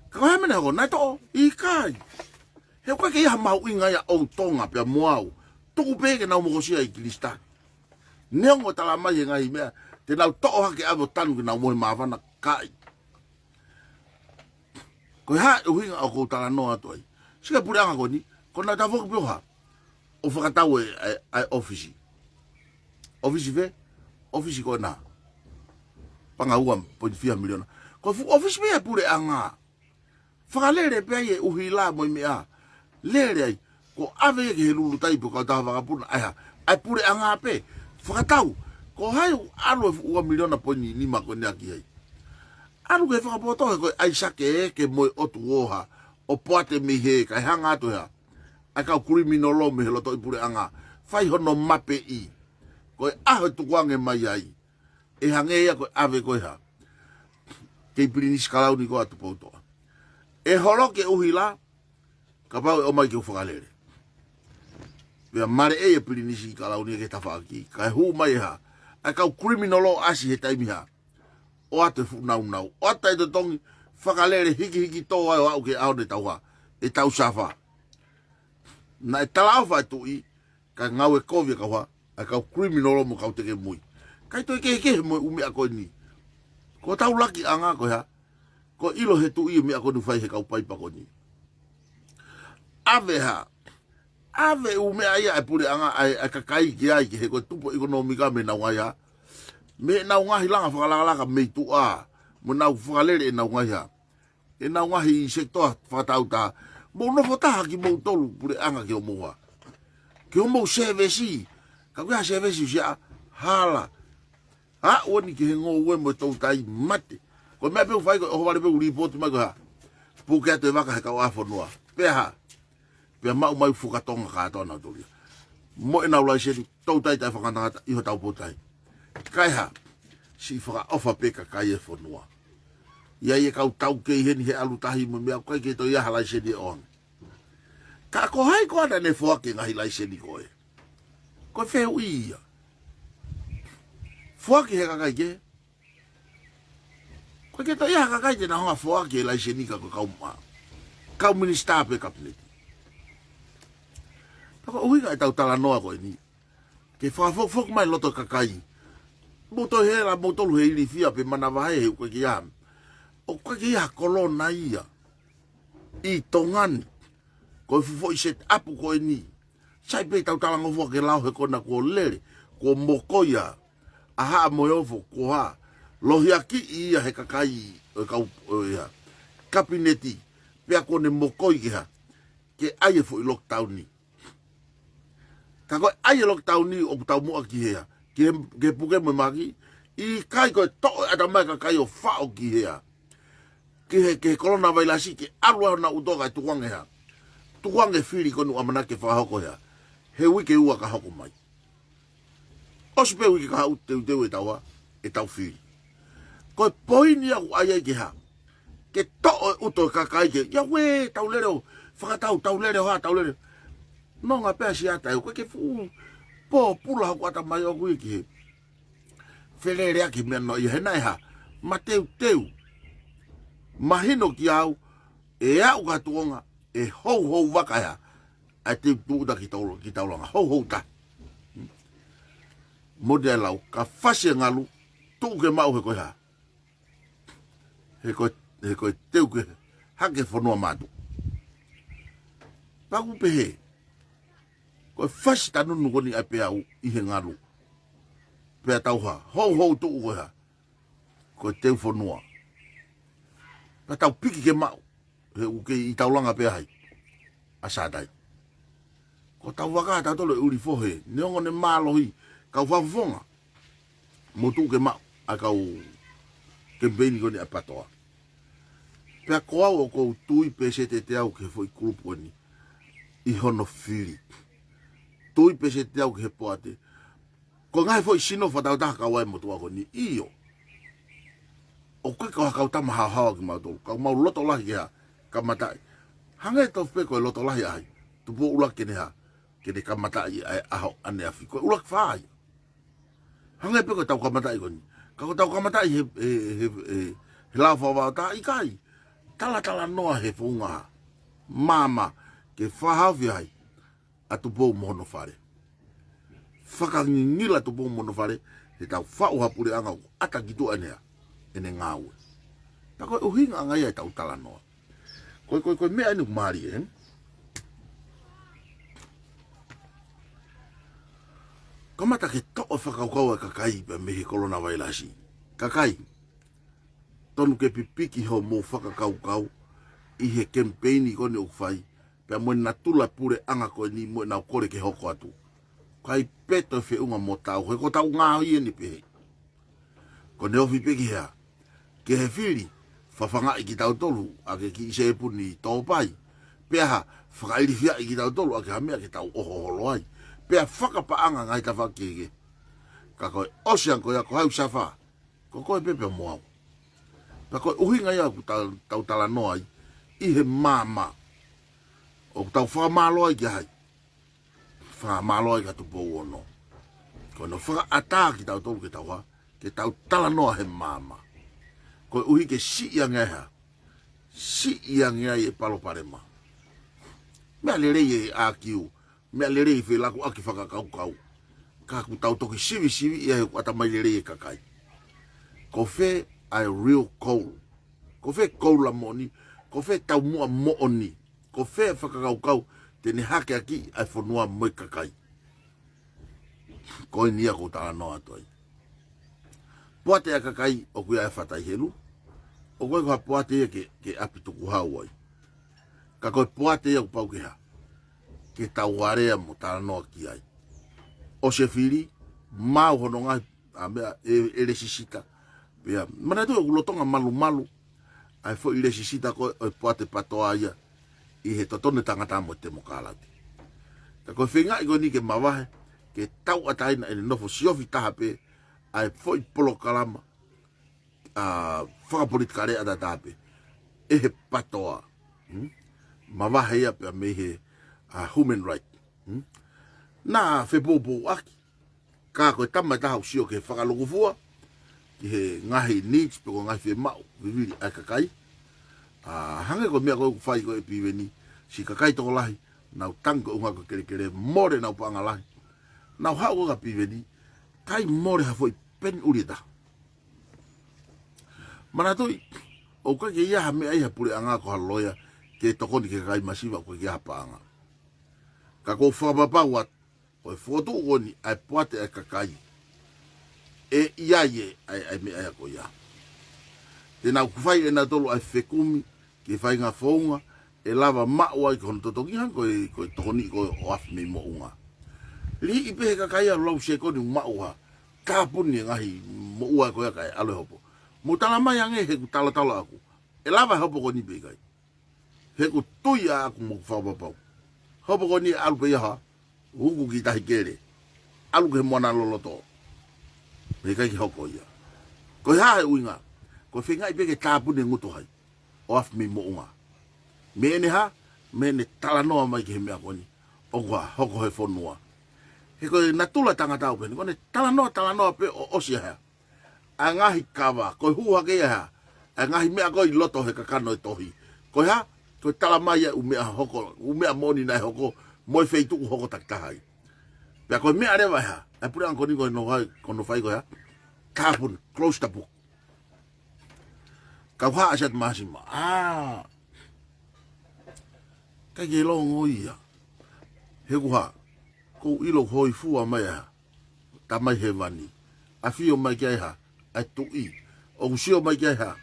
Ka ko e hā e meʻa naʻe hoko, naʻe toʻo? ʻIkai. He ʻoku ʻikai ke ʻi ai ha mahuʻinga ia ʻo Tonga pea mo au. Tuku pē ke nau mokosia ʻi Kilisitaki. Neongo tala mai he ngaahi meʻa, te nau toʻo hake ʻave ʻo tanu ke nau mohe māfana, ʻikai. Ko e hā e ʻuhinga ʻoku ou talanoa atu ai? Sika puleʻanga ko eni, ko ʻenau tafoki pē ʻo hā? ʻO fakatau e, e, e ʻōfisi. ʻŌfisi fē? ʻŌfisi ko ena. Paʻanga ua poini fiha miliona. Ko e fuʻu ʻōfisi pē ia e puleʻanga. Fakalele pē ai e ʻuhila mo e meʻa. Lele ai. Ko e ʻave ia ki he lulutai pe ko e kautaha vakapuna. ʻAi hā? ʻAi puleʻanga pē. Fakatau. Ko hai ʻoku ʻalu e fuʻu ua miliona poini nima ko eni ʻaki ai? ʻAlu ki he fakapoto he ko e ʻAisake ē ke mo e ʻOtu ʻo hā? ʻO poate mei hē, kae hanga atu hā? ʻA e kau kiliminolo mei he lotoʻi puleʻanga. Fai hono mapeʻi. Ko e ʻaho ʻe tukuange mai ai. ʻE hangē ia ko e ʻave ko e hā? Kei Pilinisi Kalauni ko ē ʻa Tupoutoʻa. ʻE holoki e ʻuhila, kapau ʻe ʻomai ke u fakalele. Pea maleʻi e Pilinisi Kalauni ki he tafaʻaki. Kae hū mai e hā? ʻA e kau kiliminolo ʻasi he taimi hā? ʻOatu e fuʻu naunau. ʻOatu e totongi, fakalele hikihiki tō ai ʻo aʻu ki he ʻaho ne tau hā? ʻE tau safa. Naʻe talaʻofa e tuʻi, ka ngāue kovi e kau hā? ʻA e kau kiliminolo mo e kau tekemui. ʻIkai toe kehekehe mo e ʻū meʻa ko eni. Ko hotau lakiʻanga ko e hā? Ko e ʻilo he tuʻi e meʻa ko eni ʻoku fai he kau paipa ko eni. ʻAve hā? ʻAve ʻū meʻa ia e puleʻanga ʻa e, ʻa e kakai ke ʻai ke he ko e tupu ʻekonōmika mei heʻenau ngaahi hā? Mei heʻenau ngaahi langa fakalakalaka mei tuʻa. Mo ʻenau fakalele ʻenau ngaahi hā? ʻEnau ngaahi sekitoa fakatautaha. Mou nofo taha kimoutolu puleʻanga ki homou hā? Ki homou sēvesi. Ka ko e hā sēvesi ʻoku ʻosi ʻa hala. ʻA, ʻoua ni ki he ngoue mo e toutai mate. Ko e meʻa pē ʻoku fai ko e ʻohovale pē ʻo lipooti mai ko e hā? Puke atu e vaka he kau ʻā fonua. Pea hā? Pea maʻu mai fuka Tonga kātoa nautolu ia. Mo ʻenau laiseni toutai taʻefakangatangata ʻi hotau poutai. Kae hā? Siʻi fakaʻofa pē kakai e fonua. ʻI ai e kau taukei heni he ʻalu tahi mo e meʻa ʻoku ʻikai ke toe ʻi ai ha laiseni ʻe ʻoange. Ka ko hai koā naʻa ne foaki e ngaahi laiseni ko ē? Ko e fehuʻi ia. Foaki he kakai kehe? ʻOku ʻikai ke toe ʻi ai ha kakai te na hanga ʻo foaki e laiseni ka ko e kau mā. Kau minisitā pē kapineti. Pea ko e ʻuhinga ʻetau talanoa ko eni. Ke fakafokifoki mai loto kakai. Mou toe hela, moutolu he ilifia pe manavahē he ʻoku ʻikai ke ʻi ai. ʻOku ʻikai ke ʻi ai ha kolona ia. ʻI Tonga ni. Ko e fuʻu foʻi set up ko eni. Sai pē ʻetau talangofua ke lao he kona kuo lele. Kuo mokoi ʻa Haʻa Moheofo ko e hā. Lohiakiʻi ia he kakai ʻo e kau ʻo e hā. Kapineti. Pea kuo ne mokoi ke hā. Ke ʻai e foʻi lockdown ni. Ka ko e ʻai e lockdown ni ʻoku taumuʻa ki hea? Ki he, ki he puke mo e maki? ʻIkai, ko e toʻo e ʻatamai e kakai ʻo faʻo ki hea? Ki he, ki he kolona vailasi ke ʻalu ai honau ʻuto kae tukuange hea? Tukuange fili ko eni ʻoku ʻamanaki ke fakahoko hea? He uike ua ka hoko mai. ʻOsi pē uike kahaʻu teuteu ʻetau hā, ʻetau fili. Ko e poini ia ʻoku ʻai ai ke hā? Ke toʻo e ʻuto e kakai ke, ia ue, tau lele ʻo, fakatau, tau lele ʻo hā, tau lele. Nonga pē ʻa Siata ē, ʻoku ʻikai ke fuʻu pōpula hoku ʻatamai ʻoʻoku ia ki he feleleʻaki meʻa noa ia he naʻe hā, mateuteu. Mahino kiate au, ʻe aʻu ki ha tuʻunga, ʻe houhou vaka ʻe hā, ʻa e teu tūʻuta ki taula, ki taulanga, houhou tahi. Mo te lau, ka fasi e ngalu, tuʻu ke maʻu he ko e hā. He ko e, he ko e teu ke hake fonua mātuʻa. Pea ʻoku pehē, ko e fasi tanunu ko eni ʻa e peau ʻi he ngalu. Pea tau hā, houhou tuʻu ko e hā, ko e teu fonua. Pea tau piki ke maʻu, he ʻoku kei ʻi taulanga pē ai ʻa Sātai. Ko tau vaka tautolu e ʻuli fohe, neongo ʻene mālohi, kau fakafofonga. Mou tuʻu ke maʻu, ʻa e kau, kemipeini ko eni ʻa e PATOA. Pea ko au ʻoku ou tui pē sētete au ki he foʻi kulupu ko eni ʻi hono fili. Tui pē sētete au ki he poate. Ko e ngaahi foʻi sino fakataautaha kau ai e motuʻa ko eni, ʻio. ʻOku ʻikai ko ha kau tama haohaoa kimautolu. Ka ʻoku mau loto lahi ke ha, kamataʻi. Hangē tofu pē ko e loto lahi ʻa hai. Tupou ʻUluaki ke ne ha, ke ne kamataʻi ʻa e ʻaho ʻaneafi. Ko e ʻuluaki fā ia. Hangē pē ko ʻetau kamataʻi ko eni. Ka ko ʻetau kamataʻi he, he, he, he, he lao fakavaʻataʻa, ʻikai. Talatalanoa he founga maama ke fakahaofi ai ʻa Tupou mo hono fale. Fakangingila Tupou mo hono fale, he tau faʻu ha puleʻanga ʻoku ʻata ki tuʻa ʻene, ʻene ngāue. Pea ko e ʻuhinga ange ia ʻetau talanoa. Ko e, ko e, ko e meʻa eni ʻoku mālie, ē? Kamata ke toʻo e fakakaukau ʻa e kakai pea mei he kolonavailasi. Kakai, tonu ke pipiki hoʻomou fakakaukau ʻi he kemipeini ko eni ʻoku fai, pea mo e natula puleʻanga ko eni mo ʻenau kole ke hoko atu. ʻIkai pē toe feʻunga mo taau, he ko ʻetau ngaahi eni pehē. Ko ʻene ofi pē ki hea, ke he fili, fafangaʻi kitautolu ʻaki e kiʻi sēpuni tōpai. Pea ha, fakailifiaʻi kitautolu ʻaki ha meʻa ke tau ʻohoholo ai. Pea fakapaʻanga ngaahi tafaʻaki kehekehe. Ka ko e ʻosi ange ko ia ko hai ʻoku suffer, ko koe pē pea mo au. Pea ko e ʻuhinga ia ʻoku tau, tau talanoa ai ʻi he maama. ʻOku tau fakamālō ai kia hai? Fakamālō ai kia Tupou Ono. Ko hono fakaʻatā kitautolu ke tau ha, ke tau talanoa he maama. Koeʻuhi ke siʻi ange ai ha, siʻi ange ai e palopalema. Meʻa lelei e ʻākiu, meʻa lelei e felakuʻaki fakakaukau. Ka ʻoku tau toki sivisiviʻi ai ʻoku ʻatamai lelei e kakai. Ko fē ʻa e real goal? Ko fē koula moʻoni? Ko fē taumuʻa moʻoni? Ko fē fakakaukau te ne hakeakiʻi ʻa e fonua mo e kakai? Ko eni ia ʻoku ou talanoa atu ai. Poate ʻa e kakai ʻoku ʻi ai e fatai helu. ʻOku ʻikai ko ha poate ia ke, ke ʻapi tukuhau ai. Ka ko e poate ia ʻoku pau ke ha, ke tau alea mo talanoa ki ai. ʻOsi e fili, maʻu hono ngaahi ʻa meʻa e, e lēsisita. Pea, manatuʻi ʻoku lolotonga malumalu ʻa e foʻi lēsisita ko ē ʻo e poate PATOA ia ʻi he totonu e tangata mo e temokālati. Ka ko e feingaʻi ko eni ke mavahe, ke tauʻatāina ʻene nofo siofi taha pē ʻa e foʻi polokalama, ʻa, fakapolitikale ʻataʻatā pē ʻe he PATOA. Hmm? Mavahe ia pea mei he, ʻa, human right. Hmm? Naʻa fepoupouaki. Ka ko e tama ʻe taha ʻoku sio ki he fakalukufua, ki he ngaahi needs pe ko e ngaahi fiemaʻu vivili ʻa e kakai. ʻA, hangē ko e meʻa ko ē ʻoku fai ko ē ʻe Piveni, siʻi kakai tokolahi, nau tangi ko e ʻuhinga ko e kelekele, mole ʻenau paʻanga lahi. Nau haʻu ko ē kia Piveni, ʻikai mole ha foʻi peni ʻuli ʻe taha. Manatuʻi, ʻoku ʻikai ke ʻi ai ha meʻa ʻi ha puleʻanga ko ha loea ke tokoni ki he kakai masiva, ʻoku ʻikai ke ʻi ai ha paʻanga. Ka ʻoku ou fakapapau atu, ko e fokotuʻu ko eni ʻa e poate ʻa e kakai, ʻe ʻi ai e, ʻa e, ʻa e meʻa ia ko ia. Te nau fai ʻe nautolu ʻa e fekumi ki he faʻahinga founga ʻe lava maʻu ai ki hono totongi hangē ko e, ko e tokoni ko ē ʻo Afi mei Moʻunga. Liʻi pē he kakai ʻa e lau sekoni ʻoku maʻu ha tāpuni e ngaahi moʻua ko ia kae ʻalu e hopo. Mou tala mai ange he ʻoku talatala ʻaku, ʻe lava e hopo ko eni pe ʻikai? He ʻoku tui ʻaʻaku mo ʻeku fakapapau, hopo ko eni ʻe ʻalu pē ia ha, uku ki Tahikele, ʻalu ki he moana loloto. Pea ʻikai ke hoko ia. Ko e hā e ʻuhinga? Ko e feingaʻi pē ke tāpuni e ngutu hai ʻo Afi mei Moʻunga. Mei heʻene hā? Mei heʻene talanoa mai ki he meʻa ko eni ʻoku hoko he fonua. He ko e natula tangata ʻoku pehē ni, ko ʻene talanoa, talanoa pē ʻo ʻosi ʻa e hā, ʻa e ngaahi kava, ko e hū hake ia ʻa e hā, ʻa e ngaahi meʻa ko ē ʻi loto he kakano e tohi. Ko e hā? Ko e tala mai ʻa e ʻū meʻa hoko, ʻū meʻa moʻoni naʻe hoko, mo e feituʻu hoko takitaha ai. Pea ko e meʻa leva ʻe hā, ʻa e puleʻanga ko eni ko hono fai, ko hono fai ko e hā, tāpuni, close the book. Kau hā ʻa Siaosi Māsima. ʻĀ. ʻIkai ke longo ia. He ʻoku hā, ʻoku ou ʻilo ʻoku hōifua mai ʻa e Tamai Hēvani. ʻAfio mai ki ai ʻa e hā, ʻa e Tuʻi. ʻOku sio mai ki ai ʻa e hā,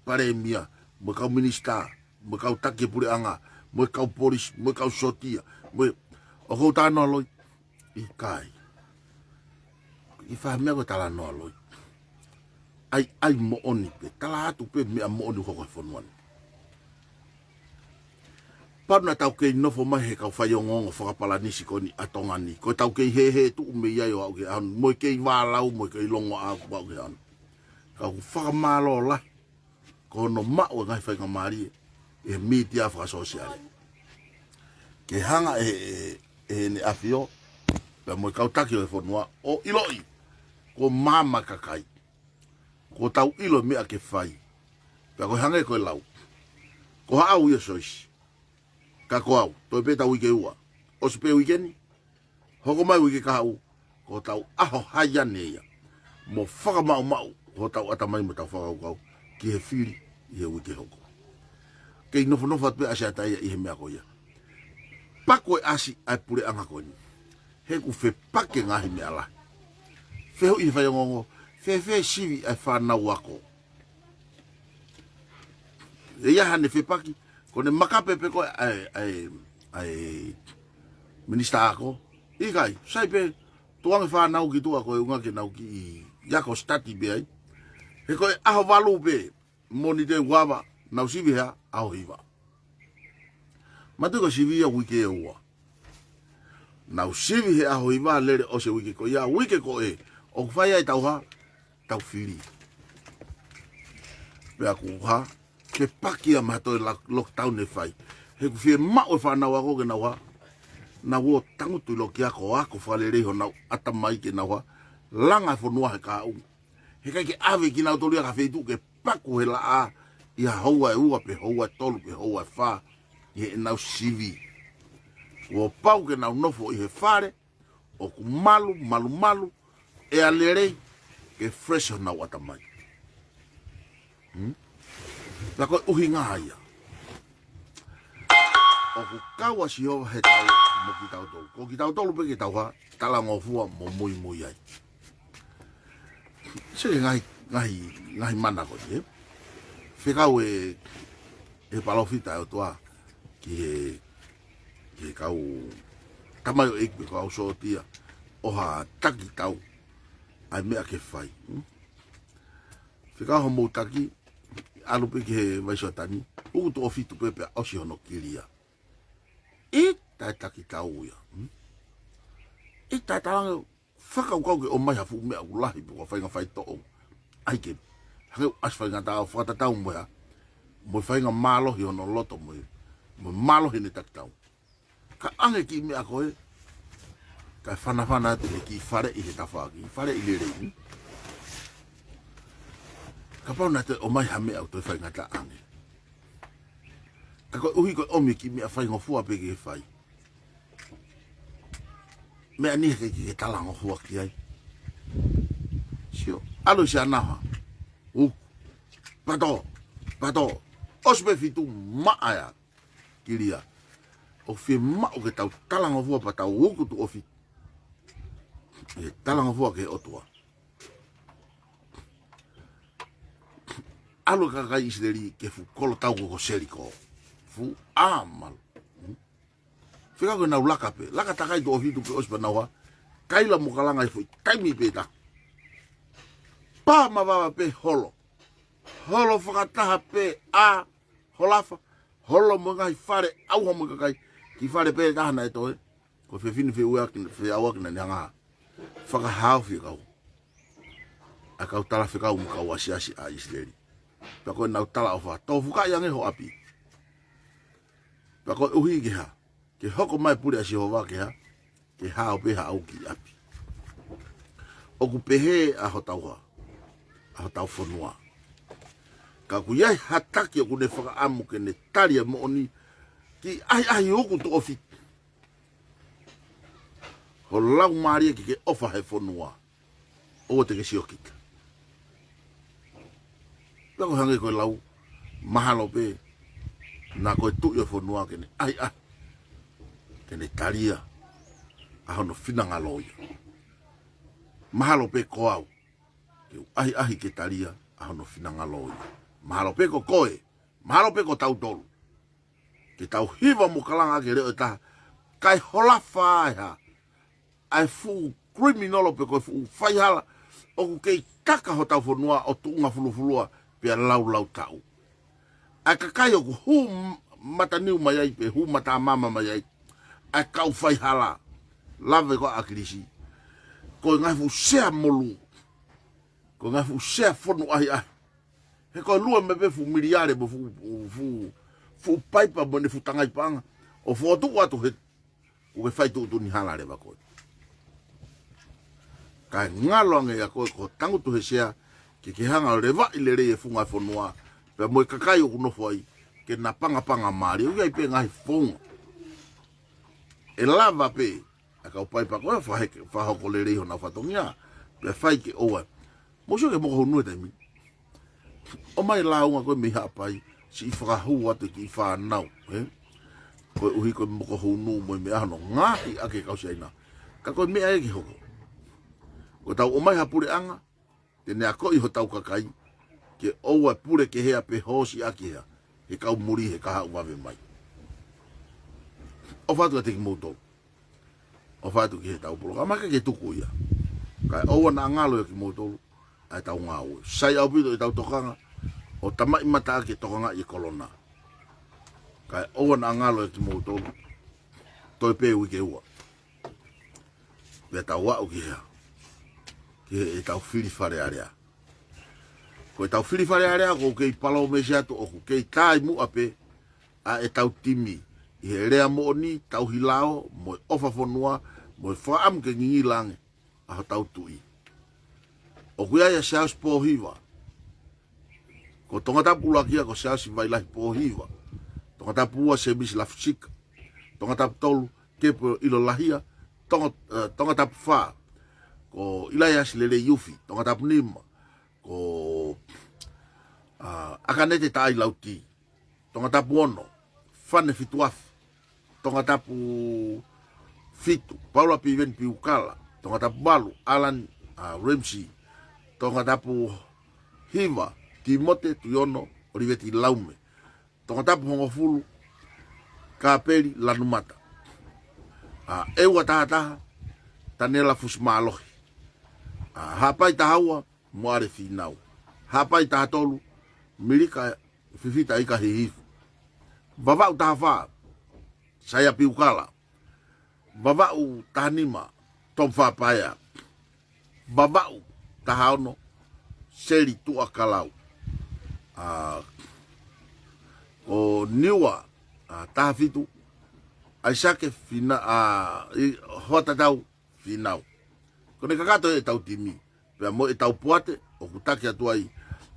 Palēmia, mo e kau minisitā, mo e kau taki puleʻanga, mo e kau polisi, mo e kau sōtia, mo e, ʻoku ou talanoa loi? ʻIkai. ʻIkai fai ha meʻa ko e talanoa loi. ʻai, ʻai moʻoni pē, tala atu pē meʻa moʻoni ʻoku hoko he fonua ni. Pau naʻa tau kei nofo mai he kau faiongoongo fakapalanisi ko eni ʻa Tonga ni, ko e tau kei hēhē tuʻu mei ai ʻo aʻu ki he ʻaho ni, mo e kei vālau, mo e kei longoaʻa kuo aʻu ki he ʻaho ni. Ka ʻoku fakamālō lahi ko hono maʻu e ngaahi faingamālie ʻi he mītia fakasōsiale ke hanga ʻe, ʻe, ʻe Heʻene ʻAfio pea mo e kau taki ʻo e fonua ʻo ʻiloʻi kuo maama e kakai, kuo tau ʻilo e meʻa ke fai. Pea ko e hangē ko e lau, ko haʻau ia Siosi, ka ko au, toe pē ʻetau uike ʻe ua, ʻosi pē uike ni, hoko mai uike kahaʻu, ko hotau ʻaho haiane ia, mo fakamaʻumaʻu hotau ʻatamai mo ʻetau fakakaukau ki he fili ʻi he uike hoko. Kei nofonofo atu pē ʻa Siatai ia ʻi he meʻa ko ia. Paku e ʻasi ʻa e puleʻanga ko eni, he ʻoku fepaki e ngaahi meʻa lahi. Fehuʻi he faiongoongo, fēfē sivi ʻa e fānau ako? ʻE ʻi ai haʻane fepaki, ko ʻene makape pē ko ē ʻa e, ʻa e, ʻa e minisitā ako? ʻIkai, sai pē, tuʻu ange fānau ki tuʻa koeʻuhi ke nau kiʻi ako sitati pē ai. He ko e ʻaho valu pē Mōnite ʻoku ava, nau sivi he ʻaho hiva. Mātuʻaki sivi ia uike ʻe ua. Nau sivi he ʻaho hiva, lele ʻosi e uike ko ia, uike ko ē ʻoku fai ai ʻetau hā, tau fili. Pea ʻoku hā, fepaki ia mo e toe la-, lockdown ʻe fai. He ʻoku fiemaʻu e fānau ako ke nau hā, nau ō tangutu ʻi loki ako, ako fakalelei honau ʻatamai ke nau hā, langa e fonua he kahaʻu. He ʻikai ke ʻave kinautolu ia ki ha feituʻu ke paku he laʻā ʻi ha houa ʻe ua pe houa ʻe tolu pe houa ʻe fā ʻi heʻenau sivi. Kuo pau ke nau nofo ʻi he fale ʻoku malu, malumalu, ʻea lelei, ke fresh honau ʻatamai. Hmm? Pea ko e ʻuhinga ia ʻoku kau ʻa Sihova he tau mo kitautolu. Ko kitautolu pē ke tau hā, talangofua mo muimui ai. Sio ki he ngaahi, ngaahi, ngaahi mana ko ē, ē. Fekau ʻe, ʻe he palōfita ʻa e ʻOtua ki he, ki he kau tamaioʻeiki pe kau sōtia ʻo ha taki tau ʻa e meʻa ke fai. Hmm? Fekau hoʻomou taki, ʻalu pē ki he Vaisōtani, uku tuʻo fitu pē pea ʻosi hono kilia. ʻIta e taki tau ia. Hmm? ʻIta e talange fakakaukau ke ʻomai ha fuʻu meʻa ʻoku lahi pe ko ha faʻahinga faitoʻo. ʻAi ke hangē ʻoku ʻasi faingataʻa ʻo fakatatau mo e hā, mo e faʻahinga mālohi hono loto mo e, mo e mālohi ʻene taki tau. Ka ʻange kiʻi meʻa ko ē, kae fanafana atu he kiʻi faleʻi he tafaʻaki, faleʻi lelei. Kapau naʻe toe ʻomai ha meʻa ʻoku toe faingataʻa ange. Ka koeʻuhi ko e ʻomi kiʻi meʻa faingofua pē ke fai, meʻa ni he ʻikai ke talangofua ki ai. Sio, ʻalu ʻa Siatai, uku, pato, pato, ʻosi pē fitu maʻa ia kilia. ʻOku fiemaʻu ke tau talangofua pea tau uku tuʻo fitu. ʻE talangofua ki he ʻOtua. ʻAlu e kakai ʻIsileli ki he fuʻu kolo tau ko Seliko. Fuʻu ʻā malu. Fekau ke nau laka pē, laka takai tuʻo fitu pē ʻosi pea nau hā, kaila mo kalanga he foʻi taimi pē taha. Pā mavava pē holo. Holo fakataha pē ʻa Holafa, holo mo e ngaahi fale, ʻauha mo e kakai, kiʻi fale pē taha naʻe toe. Ko e fefine feʻauaki, feʻauaki naʻa ne hanga ʻo fakahaofi e kau, ʻa e kau talafekau mo e kau asiasi ʻa ʻIsileli. Pea ko ʻenau talaʻofa, tō fukaʻi ange ho ʻapi. Pea koeʻuhi ke hā, ke hoko mai e pule ʻa Sihova ke hā, ke hao pē haʻo kiʻi ʻapi. ʻOku pehē ʻa hotau hā, ʻa hotau fonua. Ka ʻoku ʻi ai ha taki ʻoku ne fakaʻamu ke ne tali e moʻoni, kiʻi ʻahiʻahi uku tuʻo fitu. Ho laumālie ke ke ʻofa he fonua. ʻOua te ke sio kita. Pea ko e hangē ko e lau, mahalo pē naʻa ko e tuʻi ʻo e fonua ke ne ʻahiʻahi ke ne talia ʻa hono finangalo ia. Mahalo pē ko au ke u ʻahiʻahi ke talia ʻa hono finangalo ia. Mahalo pē ko koe, mahalo pē ko tautolu. Ke tau hiva mo kalanga ki he leʻo ʻe taha, kae Holafa e hā, ʻa e fuʻu criminal pe ko e fuʻu faihala ʻoku kei taka hotau fonua ʻo tuʻunga fulufulua pea laulau taʻu. ʻA e kakai ʻoku hū m-, mataniu mai ai, pe hū matamama mai ai ʻa e kau faihala, lave ko ē ʻa ʻAkilisi, ko e ngaahi fuʻu sea molū, ko e ngaahi fuʻu sea fonu ʻahiʻahi. He ko e lue mai pē fuʻu miliale mo e fuʻu, fuʻu, fuʻu, fuʻu paipa mo ʻene fuʻu tangai paʻanga ʻo fokotuʻu atu he, ʻoku ke fai tuʻutuʻuni hala leva koe. Kae ngalo ange ia ko e, ko e tangutu he sea, ke ke hanga ʻo levaʻi lelei e funga e fonua pea mo e kakai ʻoku nofo ai, ke na pangapanga mālie. ʻOku ʻi ai pē ngaahi founga ʻe lava pē ʻa e kau paipa ko ē ʻo fahe-, fakahoko lelei honau fatongia, pea fai ke ʻoua. Mou sio ki he mokohunu he taimi ni. ʻOmai e lāunga ko ē mei Haʻapai, siʻi fakahū atu e kiʻi fānau, ē? Koeʻuhi ko e mokohunu mo e meʻa, hono ngaahi ʻaki e kau Siaina. Ka ko e meʻa ia ke hoko. Ko ʻetau ʻomai ha puleʻanga, te ne akoʻi hotau kakai ke ʻoua ʻe pule kehe pē, hoosi ʻaki ia he kau muli he kahaʻu vave mai. ʻOfa atu kiate kimoutolu. ʻOfa atu ki heʻetau polokalama, ʻikai ke tuku ia. Kae ʻoua naʻa ngalo ia kimoutolu ʻa ʻetau ngāue. Sai ʻaupito ʻetau tokanga ʻo tamaʻimata ʻaki e tokangaʻi e kolona. Kae ʻoua naʻa ngalo ia kimoutolu. Toe pē uike ua pea tau aʻu ki hea? Ki heʻetau fili Fale Alea. Ko ʻetau fili Fale Alea, ʻoku ou kei palōmesi atu ʻoku kei tāimuʻa pē ʻa ʻetau timi ʻi he lea moʻoni, tauhi lao, mo e ʻofa fonua, mo e fakaʻamu ke ngingila ange ʻa hotau tuʻi. ʻOku ʻi ai ʻa Siaosi Pōhiva. Ko Tongatapu ʻuluaki ia ko Siaosi Vailahi Pōhiva. Tongatapu ua, Semisi Lafusika. Tongatapu tolu, Kepu ʻIlolahia. Tonga-, eh, Tongatapu fā, ko ʻIlaiasi Leleiufi. Tongatapu nima, ko, ah, ʻAkanete Taʻai Lauti. Tongatapu ono, Fane Fituafi. Tongatapu fitu, Paula Piveni Piukala. Tongatapu valu, Alan, ah, Ramsey. Tongatapu hiva, Timote Tuiono ʻOliveti Laume. Tongatapu hongofulu, Kapeli Lanumata. Ah, ʻEua taha taha, Taniela Fusimālohi. Ah, Haʻapai taha ua, Moale Fīnau. Haʻapai taha tolu, Milika Fifita Ika Hihifu. Vavaʻu taha fā, Saia Piukala. Vavaʻu taha nima, Tom Fapaea. Vavaʻu taha ono, Seli Tuʻakalau. Ah, ko Niua, ah, taha fitu, ʻAisake Fina-, ah, ʻi Hoatatau Fīnau. Ko ʻene kakato ʻetau timi pea mo ʻetau poate, ʻoku taki atu ai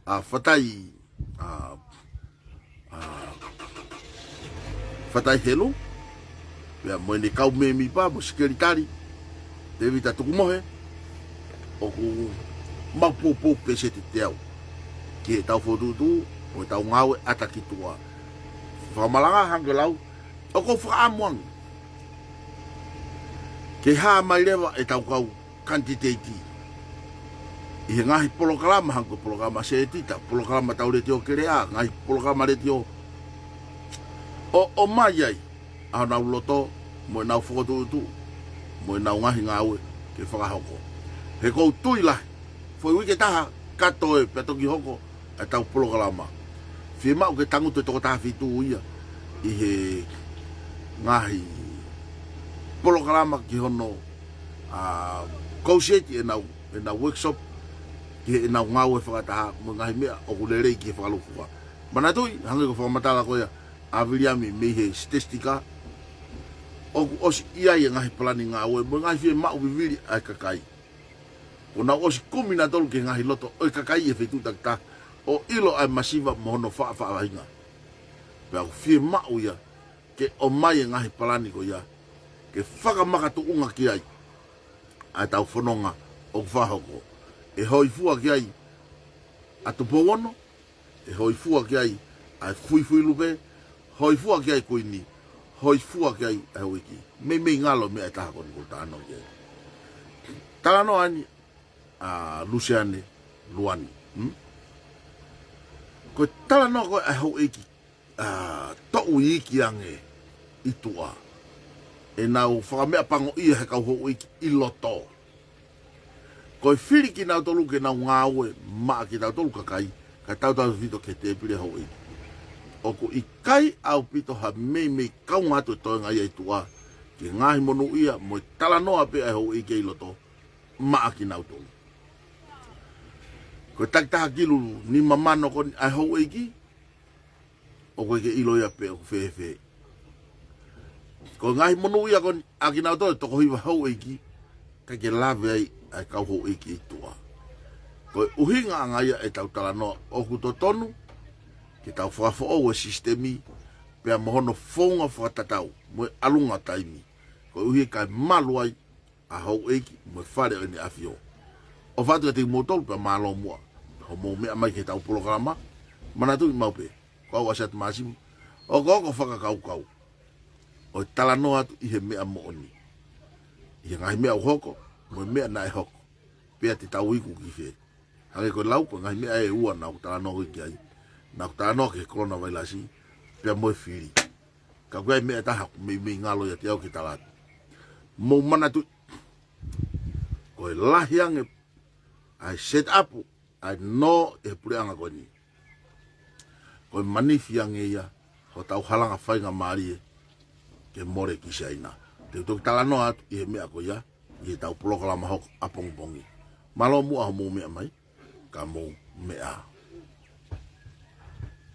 ʻa Fatai, ʻa, ʻa Fatai Helu, pea mo ʻene kau mēmipa mo e sekelitali, Tēvita Tukumohe, ʻoku mau poupou pē seti teau ki heʻetau fokotuʻutuʻu ʻo ʻetau ngāue ʻata ki tuʻa. Fakamalanga hangē ko e lau, ʻoku ou fakaʻamu ange ke hā mai leva ʻetau kau kanititeiti ʻi he ngaahi polokalama hangē ko e polokalama Setita, polokalama ʻetau Letiō Keleʻa, ngaahi polokalama letiō, ʻo, ʻomai ai ʻa honau loto mo ʻenau fokotuʻutuʻu mo ʻenau ngaahi ngāue ke fakahoko. He ʻoku ou tui lahi, foʻi uike ʻe taha kātoa pea toki hoko ʻetau polokalama. Fiemaʻu ke tangutu e toko taha fitu ia ʻi he ngaahi polokalama ki hono, ah, kousieti ʻenau, ʻenau workshop, ki heʻenau ngāue fakataha mo e ngaahi meʻa ʻoku lelei ki he fakalūkufua. Manatuʻi, hangē ko e fakamatala ko ia ʻa Viliami mei he statistika, ʻoku ʻosi ʻi ai e ngaahi palani ngāue mo e ngaahi fiemaʻu vivili ʻa e kakai. Kuo nau ʻosi kumi nautolu ki he ngaahi loto ʻo e kakai ʻi he feituʻu takitaha ʻo ʻilo ʻa e masiva mo hono faʻafaʻahinga. Pea ʻoku fiemaʻu ia ke ʻomai e ngaahi palani ko ia ke fakamakatuʻunga ki ai ʻa ʻetau fononga ʻoku fakahoko. ʻE hoifua ki ai ʻa Tupou Ono, ʻe hoifua ki ai ʻa e Fuifui Lupe, hoifua ki ai Kuini, hoifua ki ai ʻa e Houʻeiki. Meimei ngalo meʻa ʻe taha ko eni ʻoku ou talanoa ki ai. Talanoa ʻeni ʻa Luseane Luani. Hmm? Ko e talanoa ko ē ʻa e Houʻeiki, ah, toʻu iiki ange ʻi tuʻa, ʻenau fakameʻapangoʻia he kau houʻeiki ʻi loto. Ko e fili kinautolu ke nau ngāue maʻa kitautolu kakai, ka tautautefito ki he tēpile houʻeiki. ʻOku ʻikai ʻaupito ha meimei kaunga atu e toenga ia ʻi tuʻa, ki he ngaahi monūʻia mo e talanoa pē ʻa e houʻeiki ʻi loto maʻa kinautolu. Ko e takitaha kilu nima mano ko eni ʻa e houʻeiki, ʻoku ʻikai ke ʻilo ia pe ʻoku fēfē. Ko e ngaahi monūʻia ko eni ʻa kinautolu e toko hiva houʻeiki, ʻikai ke lave ai ʻa e kau houʻeiki ʻi tuʻa. Ko e ʻuhinga ʻanga ia ʻetau talanoa ʻoku totonu ke tau fakafoʻou e sisitemi pea mo hono founga fakatatau mo e ʻalunga taimi, koeʻuhi kae malu ai ʻa houʻeiki mo e Fale ʻo ʻEne ʻAfio. ʻOfa atu kiate kimoutolu pea mālō muʻa hoʻomou meʻa mai ki heʻetau polokalama. Manatuʻi maʻu pē, ko au ʻa Siate Māsimu, ʻoku ou fakakaukau ʻo e talanoa atu ʻi he meʻa moʻoni, ʻi he ngaahi meʻa ʻoku hoko mo e meʻa naʻe hoko, pea te tau iku ki fē. Hangē ko e lau, ko e ngaahi meʻa ʻe ua naʻa ku talanoa ki ai. Naʻa ku talanoa ki he kolona vailasi pea mo e fili. Ka ko e meʻa ʻe taha ʻoku meimei ngalo ʻiate au ke tala atu. Mou manatuʻi, ko e lahi ange ʻa e set up ʻa e nō ʻe he puleʻanga ko eni, ko e manifi ange ia hotau halanga faingamālie ke mole ki Siaina. Te u toki talanoa atu ʻi he meʻa ko ia ʻi heʻetau polokalama hoko ʻapongipongi. Mālō muʻa hoʻomou meʻa mai, ka mou meʻa ā.